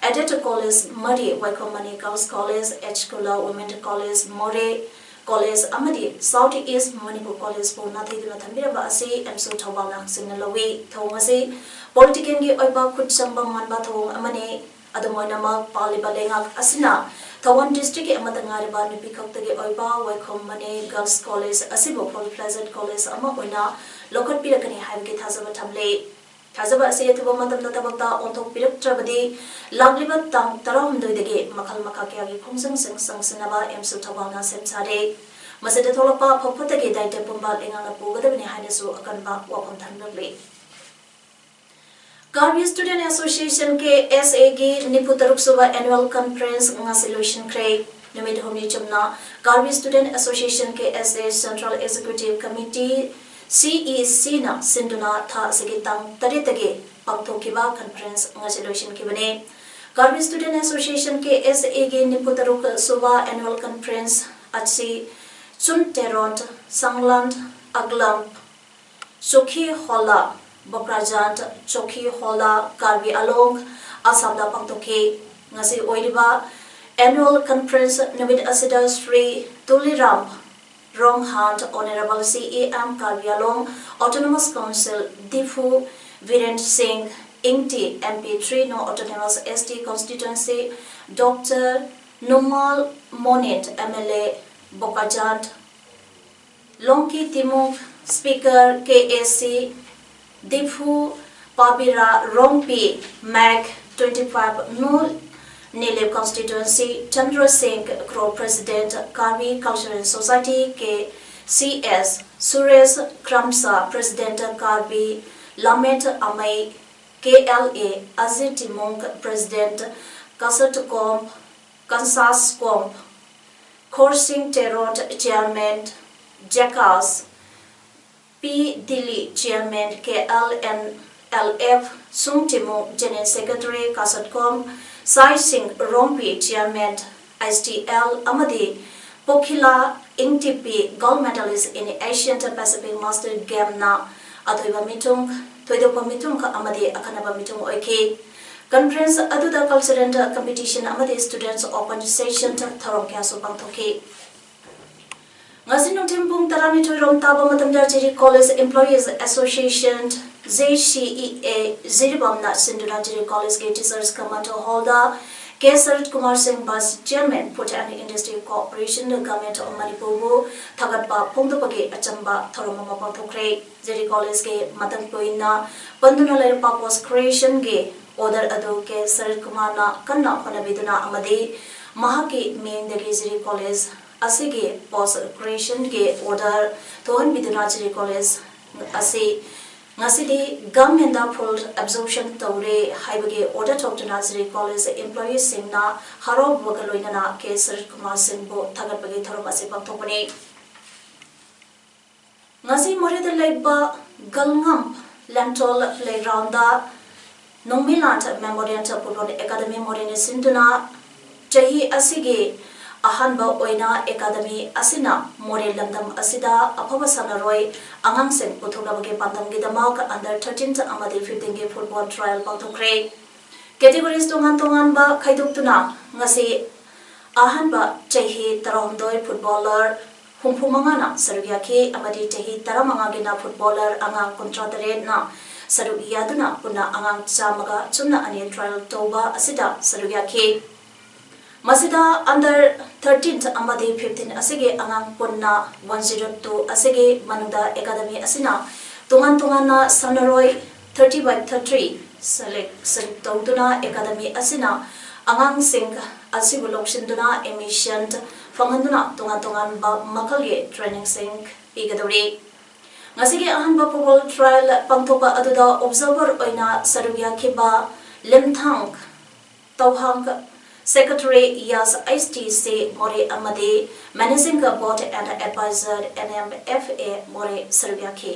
ꯑꯦꯗꯦꯗ ꯀꯣꯂꯦꯖ ꯃꯔꯤ, Waikhom Mani girls college, H Khula women college Moreh college ꯑꯃꯗꯤ ꯁꯥꯎꯊ ꯏꯁ ꯃꯅꯤꯄꯨꯔ ꯀꯣꯂꯦꯖꯄꯨ ꯅꯥꯊꯩꯗꯨꯅ ꯊꯝꯕꯤꯔꯝꯕ ꯑꯁꯤ ꯑꯦꯝꯁꯨ ꯊꯧꯕꯥꯜꯅ ꯍꯛꯆꯤꯟꯅ ꯂꯧꯏ꯫ ꯊꯧꯑꯣꯡ ꯑꯁꯤ ꯄꯣꯂꯤꯇꯤꯀꯦꯜꯒꯤ ꯑꯣꯏꯕ ꯈꯨꯠꯆꯪꯕ ꯃꯥꯟꯕ ꯊꯧꯑꯣꯡ ꯑꯃꯅꯤ꯫ ꯑꯗꯨꯝ ꯑꯣꯏꯅꯃꯛ, ꯄꯥꯜꯂꯤꯕ ꯂꯩꯉꯥꯛ ꯑꯁꯤꯅ ꯊꯧꯕꯥꯜ ꯗꯤꯁꯇ꯭ꯔꯤꯛꯀꯤ ꯑꯃꯠꯇ ꯉꯥꯏꯔꯕ ꯅꯨꯄꯤ ꯈꯛꯇꯒꯤ ꯑꯣꯏꯕ ꯋꯥꯏꯈꯣꯝ ꯃꯅꯤ ꯒꯔꯜꯁ ꯀꯣꯂꯦꯖ ꯑꯁꯤꯕꯨ ꯐꯨꯜ ꯐ꯭ꯂꯦꯖꯦꯗ ꯀꯣꯂꯦꯖ ꯑꯃ ꯑꯣꯏꯅ ꯂꯧꯈꯠꯄꯤꯔꯛꯀꯅꯤ ꯍꯥꯏꯕꯒꯤ ꯊꯥꯖꯕ ꯊꯝꯂꯤ꯫ ꯊꯥꯖꯕ ꯑꯁꯤ ꯑꯊꯨꯕ ꯃꯇꯝꯗ ꯊꯕꯛꯇ ꯑꯣꯟꯊꯣꯛꯄꯤꯔꯛꯇ꯭ꯔꯕꯗꯤ ꯂꯥꯛꯂꯤꯕ ꯇꯥꯡ ꯇꯔꯥꯍꯨꯝꯗꯣꯏꯗꯒꯤ ꯃꯈꯜ ꯃꯈꯥ ꯀꯌꯥꯒꯤ ꯈꯣꯡꯖꯪꯁꯤꯡ ꯆꯪꯁꯤꯟꯅꯕ ꯑꯦꯝꯁꯨ ꯊꯧꯕꯥꯜꯅ ꯁꯦꯝ ꯁꯥꯔꯦ꯫ ꯃꯁꯤꯗ ꯊꯣꯛꯂꯛꯄ ꯑꯐ ꯐꯠꯇꯒꯤ ꯗꯥꯏꯇ ꯄꯨꯝꯕ ꯂꯩꯉꯥꯛꯅ ꯄꯨꯒꯗꯕꯅꯤ ꯍꯥꯏꯅꯁꯨ ꯑꯀꯟꯕ ꯋꯥꯐꯝ ꯊꯝꯂꯛꯂꯤ꯫ ꯀꯥꯔꯕꯤ ꯁ꯭ꯇꯨꯗꯦꯟꯠ ꯑꯦꯁꯣꯁꯤꯌꯦꯁꯟ, ꯀꯦ ꯑꯦꯁ ꯑꯦꯒꯤ ꯅꯤꯐꯨ ꯇꯔꯨꯛ ꯁꯨꯕ ꯑꯦꯅꯨꯋꯦꯜ ꯀꯟꯐꯔꯦꯟꯁ ꯉꯁꯤ ꯂꯣꯏꯁꯤꯟꯈ꯭ꯔꯦ꯫ ꯅꯨꯃꯤꯠ ꯍꯨꯝꯅꯤ ꯆꯨꯝꯅ ꯀꯥꯔꯕꯤ ꯁ꯭ꯇꯨꯗꯦꯟꯠ ꯑꯦꯁꯣꯁꯤꯌꯦꯁꯟ, ꯀꯦ ꯑꯦꯁ ꯑꯦ, ꯁꯦꯟꯇ꯭ꯔꯦꯜ ꯑꯦꯛꯖꯤꯀ꯭ꯌꯨꯇꯤꯚ ꯀꯃꯤꯇꯤ, ꯁꯤ ꯏ ꯁꯤꯅ ꯁꯤꯟꯗꯨꯅ ꯊꯥ ꯑꯁꯤꯒꯤ ꯇꯥꯡ ꯇꯔꯦꯠꯇꯒꯤ ꯄꯥꯡꯊꯣꯛꯈꯤꯕ conference ꯉꯁꯤ ꯂꯣꯏꯁꯤꯟꯈꯤꯕꯅꯤ꯫ Karbi Student Association, K S A ꯒꯤ ꯅꯤꯐꯨ ꯇꯔꯨꯛ ꯁꯨꯕ annual conference ꯑꯁꯤ ꯆꯨꯟ ꯇꯦꯔꯣꯟ, ꯁꯪꯂꯥꯟ, ꯑꯒꯂꯝ, ꯆꯣꯈꯤ ꯍꯣꯂꯥ, ꯕꯣꯀ꯭ꯔꯥꯖꯥꯟ, ꯆꯣꯈꯤ ꯍꯣꯂꯥ, ꯀꯥꯔꯕꯤ ꯑꯂꯣꯡ, ꯑꯁꯥꯝꯗ ꯄꯥꯡꯊꯣꯛꯈꯤ꯫ ꯉꯁꯤ ꯑꯣꯏꯔꯤꯕ annual conference ꯅꯨꯃꯤꯠ ꯑꯁꯤꯗ Shri ꯇꯨꯂꯤꯔꯥꯝ ꯔꯣꯡꯍꯥꯟ, Honourable C E M Karbi Anglong Autonomous Council, Diphu, Biren Singh Ingti, M P three North Autonomous S T Constituency, Doctor Numal Momin, M L A, Bokajan, Longki Timung, Speaker K A C, Diphu, Pabira Rongpi, Mac twenty-five North Nilip Constituency, Chandra Singh Kro, President, Karbi Cultural Society, K C S, Suresh Kramsa, President, Karbi Lammet Amai, K L A, Ajit Timung, President, Kasat Komp, Kansas Komp, Khorsing Terot, Chairman, Jakas, P Dili, Chairman, K L N L F, Sung Timung, General Secretary, Kasatkom, Sai Singh Rompi, Chairman, S T L, ꯑꯃꯗꯤ ꯄꯣꯈꯤꯂꯥ ꯏꯪꯇꯤꯄꯤ, Gold Medalist in Asian Pacific Master Game ꯅ ꯑꯊꯣꯏꯕ ꯃꯤꯊꯨꯡ, ꯊꯣꯏꯗꯣꯛꯄ ꯃꯤꯊꯨꯡ ꯑꯃꯗꯤ ꯑꯈꯟꯅꯕ ꯃꯤꯊꯨꯡ ꯑꯣꯏꯈꯤ꯫ Conference ꯑꯗꯨꯗ cultural competition ꯑꯃꯗꯤ students open session ꯊꯧꯔꯝ ꯀꯌꯥꯁꯨ ꯄꯥꯡꯊꯣꯛꯈꯤ꯫ ꯉꯁꯤ ꯅꯨꯡꯊꯤꯜ ꯄꯨꯡ ꯇꯔꯥꯅꯤꯊꯣꯏ ꯔꯣꯝ ꯇꯥꯕ ꯃꯇꯝꯗ ꯖꯤꯔꯤ College Employees Association, J C E A, ꯖꯤꯔꯤꯕꯥꯝꯅ ꯁꯤꯟꯗꯨꯅ ꯖꯤꯔꯤ College ꯀꯤ Teachers Command Hall ꯗ K ꯁꯔꯠ ꯀꯨꯃꯥꯔ ꯁꯤꯡ, Vice Chairman, Food and Industry Corporation, Government of Manipur ꯕꯨ ꯊꯥꯒꯠꯄ ꯐꯣꯡꯗꯣꯛꯄꯒꯤ ꯑꯆꯝꯕ ꯊꯧꯔꯝ ꯑꯃ ꯄꯥꯡꯊꯣꯛꯈ꯭ꯔꯦ꯫ ꯖꯤꯔꯤ College ꯀꯤ ꯃꯇꯝ ꯀꯨꯏꯅ ꯄꯟꯗꯨꯅ ꯂꯩꯔꯛꯄ post creation ꯒꯤ order ꯑꯗꯨ K ꯁꯔꯠ ꯀꯨꯃꯥꯔꯅ ꯀꯟꯅ ꯍꯣꯠꯅꯕꯤꯗꯨꯅ ꯑꯃꯗꯤ ꯃꯍꯥꯛꯀꯤ ꯃꯤꯡꯗꯒꯤ ꯖꯤꯔꯤ College ꯑꯁꯤꯒꯤ post creation ꯒꯤ order ꯊꯣꯛꯍꯟꯕꯤꯗꯨꯅ ꯖꯤꯔꯤ College ꯑꯁꯤ ꯉꯁꯤꯗꯤ government ꯗ full absorption ꯇꯧꯔꯦ ꯍꯥꯏꯕꯒꯤ order ꯊꯣꯛꯇꯨꯅ ꯖꯤꯔꯤ College employee ꯁꯤꯡꯅ ꯍꯔꯥꯎꯕꯒ ꯂꯣꯏꯅꯅ K ꯁꯔꯠ ꯀꯨꯃꯥꯔ ꯁꯤꯡꯕꯨ ꯊꯥꯒꯠꯄꯒꯤ ꯊꯧꯔꯝ ꯑꯁꯤ ꯄꯥꯡꯊꯣꯛꯄꯅꯤ꯫ ꯉꯁꯤ ꯃꯣꯔꯦꯗ ꯂꯩꯕ ꯒꯜꯉꯝ ꯂꯦꯟꯊꯣꯜ playground ꯗ ꯅꯣꯡꯃꯩꯂꯥꯟ ꯃꯦꯃꯣꯔꯤꯌꯦꯜ ꯐꯨꯠꯕꯣꯜ ꯑꯦꯀꯥꯗꯃꯤ ꯃꯣꯔꯦꯅ ꯁꯤꯟꯗꯨꯅ ꯆꯍꯤ ꯑꯁꯤꯒꯤ ꯑꯍꯥꯟꯕ ꯑꯣꯏꯅ ꯑꯦꯀꯥꯗꯃꯤ ꯑꯁꯤꯅ ꯃꯣꯔꯦ ꯂꯝꯗꯝ ꯑꯁꯤꯗ ꯑꯐꯕ ꯁꯥꯟꯅꯔꯣꯏ ꯑꯉꯥꯡꯁꯤꯡ ꯄꯨꯊꯣꯛꯅꯕꯒꯤ ꯄꯥꯟꯗꯝꯒꯤꯗꯃꯛ under thirteen ꯑꯃꯗꯤ fifteen ꯒꯤ ꯐꯨꯠꯕꯣꯜ ꯇ꯭ꯔꯥꯌꯦꯜ ꯄꯥꯡꯊꯣꯛꯈ꯭ꯔꯦ꯫ ꯀꯦꯇꯦꯒꯣꯔꯤꯁ ꯇꯣꯉꯥꯟ ꯇꯣꯉꯥꯟꯕ ꯈꯥꯏꯗꯣꯛꯇꯨꯅ ꯉꯁꯤ ꯑꯍꯥꯟꯕ ꯆꯍꯤ ꯇꯔꯥꯍꯨꯝꯗꯣꯏ ꯐꯨꯠꯕꯣꯂꯔ ꯍꯨꯝꯐꯨ ꯃꯉꯥꯅ ꯁꯔꯨꯛ ꯌꯥꯈꯤ ꯑꯃꯗꯤ ꯆꯍꯤ ꯇꯔꯥꯃꯉꯥꯒꯤꯅ ꯐꯨꯠꯕꯣꯂꯔ ꯑꯉꯥꯡ ꯀꯨꯟꯊ꯭ꯔꯥ ꯇꯔꯦꯠꯅ ꯁꯔꯨꯛ ꯌꯥꯗꯨꯅ ꯄꯨꯟꯅ ꯑꯉꯥꯡ ꯆꯥꯝꯃꯒ ꯆꯨꯝꯅ ꯑꯅꯤ ꯇ꯭ꯔꯥꯌꯦꯜ ꯇꯧꯕ ꯑꯁꯤꯗ ꯁꯔꯨꯛ ꯌꯥꯈꯤ꯫ ꯃꯁꯤꯗ under thirteen ꯑꯃꯗꯤ fifteen ꯑꯁꯤꯒꯤ ꯑꯉꯥꯡ ꯄꯨꯟꯅ one zero two ꯑꯁꯤꯒꯤ ꯃꯅꯨꯡꯗ ꯑꯦꯀꯥꯗꯃꯤ ꯑꯁꯤꯅ ꯇꯣꯉꯥꯟ ꯇꯣꯉꯥꯟꯅ ꯁꯥꯟꯅꯔꯣꯏ thirty by thirty selection ꯇꯧꯗꯨꯅ ꯑꯦꯀꯥꯗꯃꯤ ꯑꯁꯤꯅ ꯑꯉꯥꯡꯁꯤꯡ ꯑꯁꯤꯕꯨ ꯂꯧꯁꯤꯟꯗꯨꯅ admission ꯐꯪꯍꯟꯗꯨꯅ ꯇꯣꯉꯥꯟ ꯇꯣꯉꯥꯟꯕ ꯃꯈꯜꯒꯤ trainingꯁꯤꯡ ꯄꯤꯒꯗꯧꯔꯤ꯫ ꯉꯁꯤꯒꯤ ꯑꯍꯥꯟꯕ ꯐꯨꯠꯕꯣꯜ ꯇ꯭ꯔꯥꯌꯦꯜ ꯄꯥꯡꯊꯣꯛꯄ ꯑꯗꯨꯗ observer ꯑꯣꯏꯅ ꯁꯔꯨꯛ ꯌꯥꯈꯤꯕ ꯂꯤꯝꯊꯥꯡ ꯇꯧꯍꯥꯡ, secretary ꯌꯥꯁ H T C ꯃꯣꯔꯦ ꯑꯃꯗꯤ managing board and advisor N M F A ꯃꯣꯔꯦ ꯁꯔꯨꯛ ꯌꯥꯈꯤ꯫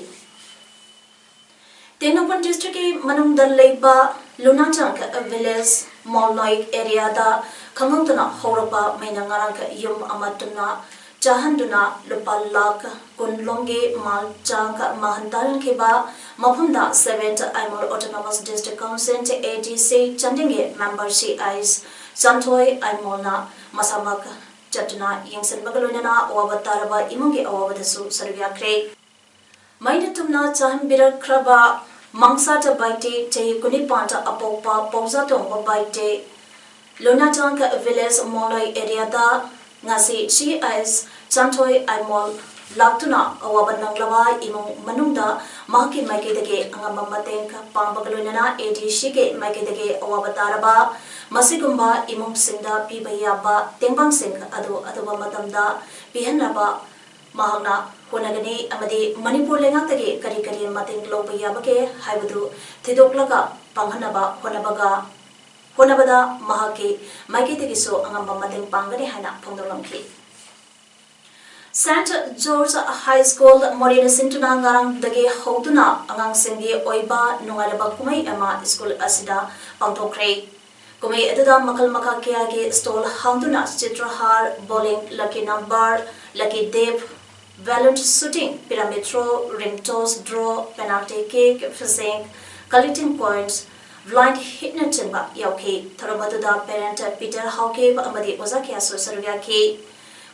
ꯇꯦꯡꯅꯧꯄꯜ districtꯀꯤ ꯃꯅꯨꯡꯗ ꯂꯩꯕ ꯂꯨꯅꯥꯆꯥꯡ village ꯃꯣꯜꯅꯣꯏ areaꯗ ꯈꯪꯍꯧꯗꯅ ꯍꯧꯔꯛꯄ ꯃꯩꯅ ꯉꯔꯥꯡ ꯌꯨꯝ ꯑꯃ ꯇꯨꯝꯅ ꯆꯥꯍꯟꯗꯨꯅ ꯂꯨꯄꯥ ꯂꯥꯈ ꯀꯨꯟ ꯂꯣꯝꯒꯤ ꯃꯥꯜ ꯆꯥꯡ ꯃꯥꯡꯍꯟ ꯇꯥꯍꯟꯈꯤꯕ ꯃꯐꯝꯗ Seventh Aimol Autonomous District Council, A D C, ꯆꯥꯟꯗꯦꯜꯒꯤ member C I S ꯆꯥꯟꯊꯣꯏ ꯑꯥꯏꯃꯣꯜꯅ ꯃꯁꯥꯃꯛ ꯆꯠꯇꯨꯅ ꯌꯦꯡꯁꯤꯟꯕꯒ ꯂꯣꯏꯅꯅ ꯑꯋꯥꯕ ꯇꯥꯔꯕ ꯏꯃꯨꯡꯒꯤ ꯑꯋꯥꯕꯗꯁꯨ ꯁꯔꯨꯛ ꯌꯥꯈ꯭ꯔꯦ꯫ ꯃꯩꯅ ꯇꯨꯝꯅ ꯆꯥꯍꯟꯕꯤꯔꯛꯈ꯭ꯔꯕ ꯃꯥꯡꯁꯥꯇ ꯕꯥꯏꯇꯦ, ꯆꯍꯤ ꯀꯨꯟꯅꯤꯄꯥꯟꯗ ꯑꯄꯣꯛꯄ ꯄꯧꯖꯥꯇꯣꯡꯕ ꯕꯥꯏꯇꯦ, ꯂꯨꯅꯥꯆꯥꯡ village ꯃꯣꯂꯣꯏ areaꯗ ꯉꯁꯤ C I S ꯆꯥꯟꯊꯣꯏ ꯑꯥꯏꯃꯣꯜ ꯂꯥꯛꯇꯨꯅ ꯑꯋꯥꯕ ꯅꯪꯂꯕ ꯏꯃꯨꯡ ꯃꯅꯨꯡꯗ ꯃꯍꯥꯛꯀꯤ ꯃꯥꯏꯀꯩꯗꯒꯤ ꯑꯉꯝꯕ ꯃꯇꯦꯡ ꯄꯥꯡꯕꯒ ꯂꯣꯏꯅꯅ A D Cꯒꯤ ꯃꯥꯏꯀꯩꯗꯒꯤ ꯑꯋꯥꯕ ꯇꯥꯔꯕ ꯃꯁꯤꯒꯨꯝꯕ ꯏꯃꯨꯡꯁꯤꯡꯗ ꯄꯤꯕ ꯌꯥꯕ ꯇꯦꯡꯕꯥꯡꯁꯤꯡ ꯑꯗꯨ ꯑꯊꯨꯕ ꯃꯇꯝꯗ ꯄꯤꯍꯟꯅꯕ ꯃꯍꯥꯛꯅ ꯍꯣꯠꯅꯒꯅꯤ ꯑꯃꯗꯤ ꯃꯅꯤꯄꯨꯔ ꯂꯩꯉꯥꯛꯇꯒꯤ ꯀꯔꯤ ꯀꯔꯤ ꯃꯇꯦꯡ ꯂꯧꯕ ꯌꯥꯕꯒꯦ ꯍꯥꯏꯕꯗꯨ ꯊꯤꯗꯣꯛꯂꯒ ꯄꯥꯡꯍꯟꯅꯕ ꯍꯣꯠꯅꯕꯒ, ꯍꯣꯠꯅꯕꯗ ꯃꯍꯥꯛꯀꯤ ꯃꯥꯏꯀꯩꯗꯒꯤꯁꯨ ꯑꯉꯝꯕ ꯃꯇꯦꯡ ꯄꯥꯡꯒꯅꯤ ꯍꯥꯏꯅ ꯐꯣꯡꯗꯣꯛꯂꯝꯈꯤ꯫ Saint George High School ꯃꯣꯔꯦꯅ ꯁꯤꯟꯗꯨꯅ ꯉꯔꯥꯡꯗꯒꯤ ꯍꯧꯗꯨꯅ ꯑꯉꯥꯡꯁꯤꯡꯒꯤ ꯑꯣꯏꯕ ꯅꯨꯡꯉꯥꯏꯔꯕ ꯀꯨꯝꯍꯩ ꯑꯃ ꯁ꯭ꯀꯨꯜ ꯑꯁꯤꯗ ꯄꯥꯡꯊꯣꯛꯈ꯭ꯔꯦ꯫ ꯀꯨꯝꯍꯩ ꯑꯗꯨꯗ ꯃꯈꯜ ꯃꯈꯥ ꯀꯌꯥꯒꯤ stall ꯍꯥꯡꯗꯨꯅ ꯆꯤꯇ꯭ꯔꯍꯥꯔ, bowling, lucky number, lucky dip, balloon shooting, pyramid throw, ring toss, draw, penalty kick, fishing, collecting coins, blind hitꯅꯆꯤꯡꯕ ꯌꯥꯎꯈꯤ꯫ ꯊꯧꯔꯝ ꯑꯗꯨꯗ parent Peter Haokip ꯑꯃꯗꯤ ꯑꯣꯖꯥ ꯀꯌꯥꯁꯨ ꯁꯔꯨꯛ ꯌꯥꯈꯤ꯫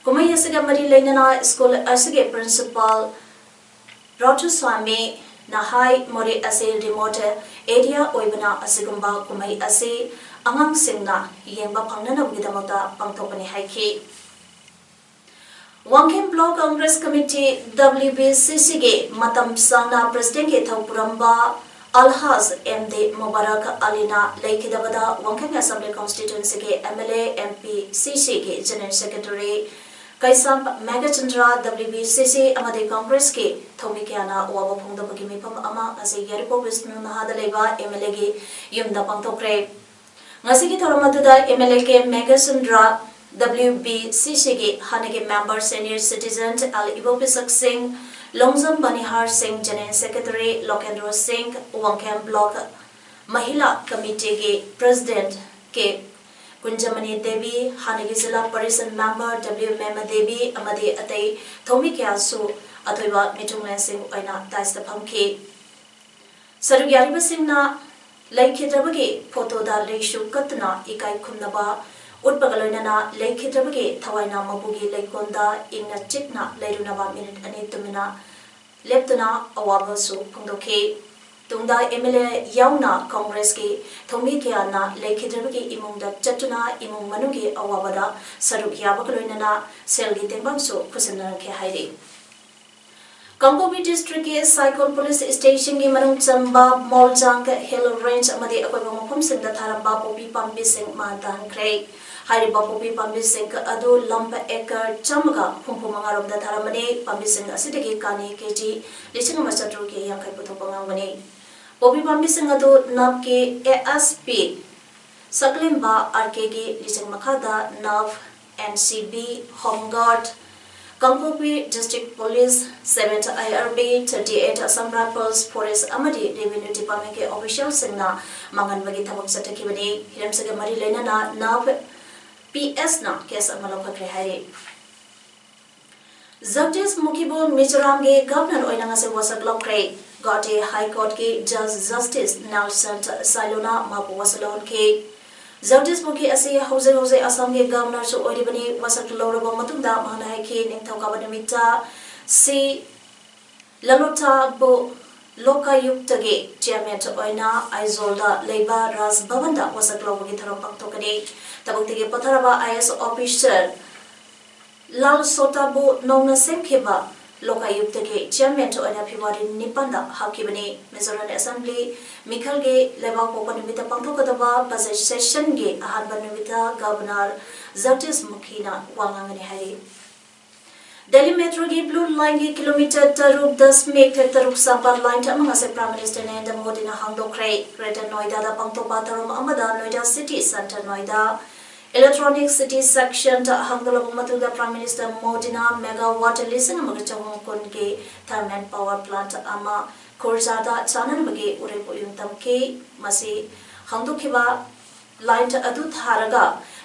ꯀꯨꯝꯍꯩ ꯑꯁꯤꯒ ꯃꯔꯤ ꯂꯩꯅꯅ ꯁ꯭ꯀꯨꯜ ꯑꯁꯤꯒꯤ principal ꯔꯥꯊꯨꯁ꯭ꯋꯥꯃꯤꯅ ꯍꯥꯏ, ꯃꯣꯔꯦ ꯑꯁꯤ remote area ꯑꯣꯏꯕꯅ ꯑꯁꯤꯒꯨꯝꯕ ꯀꯨꯝꯍꯩ ꯑꯁꯤ ꯑꯉꯥꯡꯁꯤꯡꯅ ꯌꯦꯡꯕ ꯐꯪꯅꯅꯕꯒꯤꯗꯃꯛꯇ ꯄꯥꯡꯊꯣꯛꯄꯅꯤ ꯍꯥꯏꯈꯤ꯫ Wangkhem Block Congress Committee, W B C C ꯒꯤ ꯃꯇꯝ ꯁꯥꯡꯅ president ꯀꯤ ꯊꯧ ꯄꯨꯔꯝꯕ ꯑꯜꯍꯥꯖ ꯑꯦꯝ ꯗꯤ ꯃꯨꯕꯥꯔꯛ ꯑꯂꯤꯅ ꯂꯩꯈꯤꯗꯕꯗ ꯋꯥꯡꯈꯦꯝ Assembly Constituency ꯒꯤ M L A, M P, C C ꯒꯤ General Secretary ꯀꯩꯁꯥꯝ Meghachandra, W B C C ꯑꯃꯗꯤ Congress ꯀꯤ ꯊꯧꯃꯤ ꯀꯌꯥꯅ ꯑꯋꯥꯕ ꯐꯣꯡꯗꯣꯛꯄꯒꯤ ꯃꯤꯐꯝ ꯑꯃ ꯉꯁꯤ ꯌꯥꯏꯔꯤꯄꯣꯛ ꯕꯤꯁꯅꯨ ꯅꯍꯥꯗ ꯂꯩꯕ M L A ꯒꯤ ꯌꯨꯝꯗ ꯄꯥꯡꯊꯣꯛꯈ꯭ꯔꯦ꯫ ꯉꯁꯤꯒꯤ ꯊꯧꯔꯝ ꯑꯗꯨꯗ M L A K Meghachandra, W B C C ꯒꯤ ꯍꯥꯟꯅꯒꯤ member, senior citizen ꯑꯦꯜ ꯏꯕꯣꯄꯤꯁꯛ ꯁꯤꯡ, ꯂꯣꯡꯖꯝ ꯕꯅꯤꯍꯥꯔ ꯁꯤꯡ, General Secretary ꯂꯣꯀꯦꯟꯗ꯭ꯔꯣ ꯁꯤꯡ, ꯋꯥꯡꯈꯦꯝ Block Mahila Committee ꯒꯤ President ꯀꯦ ꯀꯨꯟꯖꯃꯅꯤ ꯗꯦꯕꯤ, ꯍꯥꯟꯅꯒꯤ ꯖꯤꯂꯥ ꯄꯔꯤꯁꯗ member W ꯃꯦꯃ ꯗꯦꯕꯤ ꯑꯃꯗꯤ ꯑꯇꯩ ꯊꯧꯃꯤ ꯀꯌꯥꯁꯨ ꯑꯊꯣꯏꯕ ꯃꯤꯊꯨꯡꯂꯦꯟꯁꯤꯡ ꯑꯣꯏꯅ dais ꯇ ꯐꯝꯈꯤ꯫ ꯁꯔꯨꯛ ꯌꯥꯔꯤꯕꯁꯤꯡꯅ ꯂꯩꯈꯤꯗ꯭ꯔꯕꯒꯤ photo ꯗ ꯂꯩꯁꯨ ꯀꯠꯇꯨꯅ ꯏꯀꯥꯏ ꯈꯨꯝꯅꯕ ꯎꯠꯄꯒ ꯂꯣꯏꯅꯅ ꯂꯩꯈꯤꯗ꯭ꯔꯕꯒꯤ ꯊꯋꯥꯏꯅ ꯃꯄꯨꯒꯤ ꯂꯩꯀꯣꯜꯗ ꯏꯪꯅ ꯆꯤꯛꯅ ꯂꯩꯔꯨꯅꯕ minute ꯑꯅꯤ ꯇꯨꯃꯤꯟꯅ ꯂꯦꯞꯇꯨꯅ ꯑꯋꯥꯕꯁꯨ ꯐꯣꯡꯗꯣꯛꯈꯤ꯫ ꯇꯨꯡꯗ M L A ꯌꯥꯎꯅ Congress ꯀꯤ ꯊꯧꯃꯤ ꯀꯌꯥꯅ ꯂꯩꯈꯤꯗ꯭ꯔꯕꯒꯤ ꯏꯃꯨꯡꯗ ꯆꯠꯇꯨꯅ ꯏꯃꯨꯡ ꯃꯅꯨꯡꯒꯤ ꯑꯋꯥꯕꯗ ꯁꯔꯨꯛ ꯌꯥꯕꯒ ꯂꯣꯏꯅꯅ ꯁꯦꯜꯒꯤ ꯇꯦꯡꯕꯥꯡꯁꯨ ꯈꯨꯠꯁꯤꯟꯅꯔꯛꯈꯤ ꯍꯥꯏꯔꯤ꯫ ꯀꯥꯡꯄꯣꯛꯄꯤ district ꯀꯤ ꯁꯥꯏꯈꯣꯜ police station ꯒꯤ ꯃꯅꯨꯡ ꯆꯟꯕ ꯃꯣꯜꯖꯥꯡ Hill Range ꯑꯃꯗꯤ ꯑꯀꯣꯏꯕ ꯃꯐꯝꯁꯤꯡꯗ ꯊꯥꯔꯝꯕ ꯄꯣꯄꯤ ꯄꯥꯝꯕꯤꯁꯤꯡ ꯃꯥꯡ ꯇꯥꯍꯟꯈ꯭ꯔꯦ꯫ ꯍꯥꯏꯔꯤꯕ ꯄꯣꯄꯤ ꯄꯥꯝꯕꯤꯁꯤꯡ ꯑꯗꯨ ꯂꯝ acre ꯆꯥꯝꯃꯒ ꯍꯨꯝꯐꯨ ꯃꯉꯥ ꯔꯣꯝꯗ ꯊꯥꯔꯝꯕꯅꯤ꯫ ꯄꯥꯝꯕꯤꯁꯤꯡ ꯑꯁꯤꯗꯒꯤ ꯀꯥꯅꯤ ꯀꯦꯖꯤ ꯂꯤꯁꯤꯡ ꯑꯃ ꯆꯥꯇ꯭ꯔꯨꯛꯀꯤ ꯌꯥꯡꯈꯩ ꯄꯨꯊꯣꯛꯄ ꯉꯝꯒꯅꯤ꯫ ꯄꯣꯄꯤ ꯄꯥꯝꯕꯤꯁꯤꯡ ꯑꯗꯨ ꯅꯞꯀꯤ A S P ꯁꯛꯂꯦꯝꯕ R K ꯒꯤ ꯂꯤꯆꯤꯡ ꯃꯈꯥꯗ ꯅꯞ, N C B, Home Guard, Kangpokpi District Police, seventh I R B, thirty-eight Assam Rifles, Forest ꯑꯃꯗꯤ Revenue Departmentꯀꯤ officialꯁꯤꯡꯅ ꯃꯥꯡꯍꯟꯕꯒꯤ ꯊꯕꯛ ꯆꯠꯊꯈꯤꯕꯅꯤ꯫ ꯍꯤꯔꯝꯁꯤꯒ ꯃꯔꯤ ꯂꯩꯅꯅ ꯅꯥꯞ P Sꯅ case ꯑꯃ ꯂꯧꯈꯠꯈ꯭ꯔꯦ ꯍꯥꯏꯔꯤ꯫ ꯖꯒꯗꯤꯁ ꯃꯨꯈꯤꯕꯨ ꯃꯤꯖꯣꯔꯥꯝꯒꯤ Governor ꯑꯣꯏꯅ ꯉꯁꯤ ꯋꯥꯁꯛ ꯂꯧꯈ꯭ꯔꯦ꯫ Guwahati High Courtꯀꯤ Judge Justice Nelson Sailoꯅ ꯃꯍꯥꯛꯄꯨ ꯋꯥꯁꯛ ꯂꯧꯍꯟꯈꯤ꯫ ꯖꯒꯗꯤꯁ ꯃꯨꯈꯤ ꯑꯁꯤ ꯍꯧꯖꯤꯛ ꯍꯧꯖꯤꯛ ꯑꯁꯥꯝꯒꯤ Governorꯁꯨ ꯑꯣꯏꯔꯤꯕꯅꯤ꯫ ꯋꯥꯁꯛ ꯂꯧꯔꯕ ꯃꯇꯨꯡꯗ ꯃꯍꯥꯛꯅ ꯍꯥꯏꯈꯤ, ꯅꯤꯡꯊꯧꯀꯥꯕ ꯅꯨꯃꯤꯠꯇ ꯁꯤ ꯂꯂꯣꯊꯥꯕꯨ ꯂꯣꯀꯥꯌꯨꯛꯇꯒꯤ Chairman ꯑꯣꯏꯅ ꯑꯥꯏꯖꯣꯜꯗ ꯂꯩꯕ ꯔꯥꯖ ꯚꯕꯟꯗ ꯋꯥꯁꯛ ꯂꯧꯕꯒꯤ ꯊꯧꯔꯝ ꯄꯥꯡꯊꯣꯛꯀꯅꯤ꯫ ꯊꯕꯛꯇꯒꯤ ꯄꯣꯊꯥꯔꯕ I A S officer ꯂꯥꯜ ꯁꯣꯇꯥꯕꯨ ꯅꯧꯅ ꯁꯦꯝꯈꯤꯕ ꯂꯣꯀꯥꯌꯨꯛꯇꯒꯤ Chairman ꯑꯣꯏꯅ February ꯅꯤꯄꯥꯟꯗ ꯍꯥꯞꯈꯤꯕꯅꯤ꯫ Mizoram Assembly ꯃꯤꯈꯜꯒꯤ ꯂꯩꯕꯥꯛ ꯄꯣꯛꯄ ꯅꯨꯃꯤꯠꯇ ꯄꯥꯡꯊꯣꯛꯀꯗꯕ budget sessionꯒꯤ ꯑꯍꯥꯟꯕ ꯅꯨꯃꯤꯠꯇ Governor ꯖꯒꯗꯤꯁ ꯃꯨꯈꯤꯅ ꯋꯥ ꯉꯥꯡꯒꯅꯤ ꯍꯥꯏꯔꯤ꯫ Delhi Metroꯒꯤ Blue Lineꯒꯤ kilometre ꯇꯔꯨꯛ ꯗꯁꯃꯤꯛ ꯇꯔꯨꯛ ꯁꯥꯡꯕ line ꯑꯃ ꯉꯁꯤ Prime Minister ꯅꯔꯦꯟꯗ꯭ꯔ ꯃꯣꯗꯤꯅ ꯍꯥꯡꯗꯣꯛꯈ꯭ꯔꯦ꯫ Greater Noidada ꯄꯥꯡꯊꯣꯛꯄ ꯊꯧꯔꯝ ꯑꯃꯗ Noida City Centre Noida Electronic City Sectionꯗ ꯍꯥꯡꯗꯣꯛꯂꯕ ꯃꯇꯨꯡꯗ Prime Minister ꯃꯣꯗꯤꯅ megawatt ꯂꯤꯁꯤꯡ ꯑꯃꯒ ꯆꯍꯨꯝ ꯀꯨꯟꯒꯤ thermal power plant ꯑꯃ ꯈꯨꯔꯖꯥꯗ ꯆꯥꯅꯅꯕꯒꯤ ꯎꯔꯦꯞ ꯎꯌꯨꯡ ꯇꯝꯈꯤ꯫ ꯃꯁꯤ ꯍꯥꯡꯗꯣꯛꯈꯤꯕ line ꯑꯗꯨ ꯊꯥꯔꯒ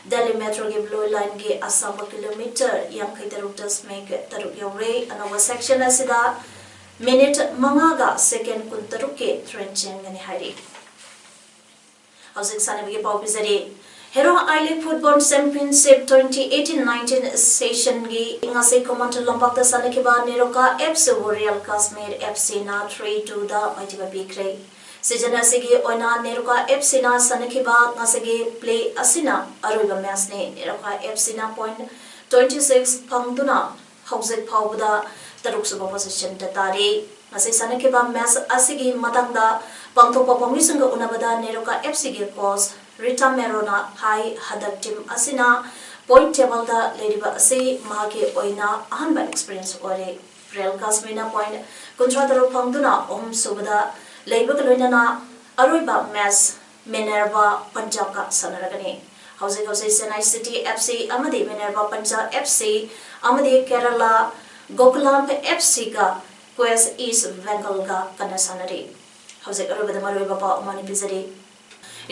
Delhi Metroꯒꯤ Blue Lineꯒꯤ ꯑꯁꯥꯡꯕ kilometre ꯌꯥꯡꯈꯩ ꯇꯔꯨꯛ ꯗꯁꯃꯤꯛ ꯇꯔꯨꯛ ꯌꯧꯔꯦ꯫ ꯑꯅꯧꯕ section ꯑꯁꯤꯗ minute ꯃꯉꯥꯒ second ꯀꯨꯟꯇꯔꯨꯛꯀꯤ train ꯆꯦꯟꯒꯅꯤ ꯍꯥꯏꯔꯤ꯫ ꯍꯧꯖꯤꯛ ꯁꯥꯟꯅꯕꯒꯤ ꯄꯥꯎ ꯄꯤꯖꯔꯤ꯫ Hero I League Football Championship twenty eighteen nineteen sessionꯒꯤ ꯉꯁꯤ ꯈꯨꯃꯟ ꯂꯝꯄꯥꯛꯇ ꯁꯥꯟꯅꯈꯤꯕ NEROCA F Cꯕꯨ Real Kashmir F Cꯅ three twoꯗ ꯃꯥꯏꯊꯤꯕ ꯄꯤꯈ꯭ꯔꯦ꯫ Season ꯑꯁꯤꯒꯤ ꯑꯣꯏꯅ ꯅꯦꯔꯣꯀꯥ F Cꯅ ꯁꯥꯟꯅꯈꯤꯕ ꯉꯁꯤꯒꯤ play ꯑꯁꯤꯅ ꯑꯔꯣꯏꯕ matchꯅꯤ꯫ NEROCA F Cꯅ point twenty six ꯐꯪꯗꯨꯅ ꯍꯧꯖꯤꯛ ꯐꯥꯎꯕꯗ ꯇꯔꯨꯛꯁꯨꯕ positionꯗ ꯇꯥꯔꯤ꯫ ꯉꯁꯤ ꯁꯥꯟꯅꯈꯤꯕ match ꯑꯁꯤꯒꯤ ꯃꯇꯥꯡꯗ ꯄꯥꯡꯊꯣꯛꯄ ꯄꯥꯎꯃꯤꯁꯤꯡꯒ ꯎꯅꯕꯗ ꯅꯦꯔꯣꯀꯥ F Cꯒꯤ coach ꯔꯤꯇꯥ ꯃꯦꯔꯣꯅ ꯍꯥꯏ, ꯍꯟꯗꯛ team ꯑꯁꯤꯅ point tableꯗ ꯂꯩꯔꯤꯕ ꯑꯁꯤ ꯃꯍꯥꯛꯀꯤ ꯑꯣꯏꯅ ꯑꯍꯥꯟꯕ experience ꯑꯣꯏꯔꯦ꯫ Real Kashmirꯅ point ꯀꯨꯟꯊ꯭ꯔꯥ ꯇꯔꯨꯛ ꯐꯪꯗꯨꯅ ꯑꯍꯨꯝꯁꯨꯕꯗ ꯂꯩꯕꯒ ꯂꯣꯏꯅꯅ ꯑꯔꯣꯏꯕ match Minerva Punjabꯀ ꯁꯥꯟꯅꯔꯒꯅꯤ꯫ ꯍꯧꯖꯤꯛ ꯍꯧꯖꯤꯛ Chennai City F C ꯑꯃꯗꯤ Minerva Punjab F C ꯑꯃꯗꯤ ꯀꯦꯔꯂꯥ ꯒꯣꯀꯨꯂꯥꯝ ꯑꯦꯐ ꯁꯤꯒ ꯀ꯭ꯋꯦꯁ ꯏꯁ ꯕꯦꯡꯒꯜꯒ ꯀꯟꯅ ꯁꯥꯟꯅꯔꯤ꯫ ꯍꯧꯖꯤꯛ ꯑꯔꯣꯏꯕꯗ ꯃꯔꯨꯑꯣꯏꯕ ꯄꯥꯎ ꯑꯃ ꯑꯅꯤ ꯄꯤꯖꯔꯤ꯫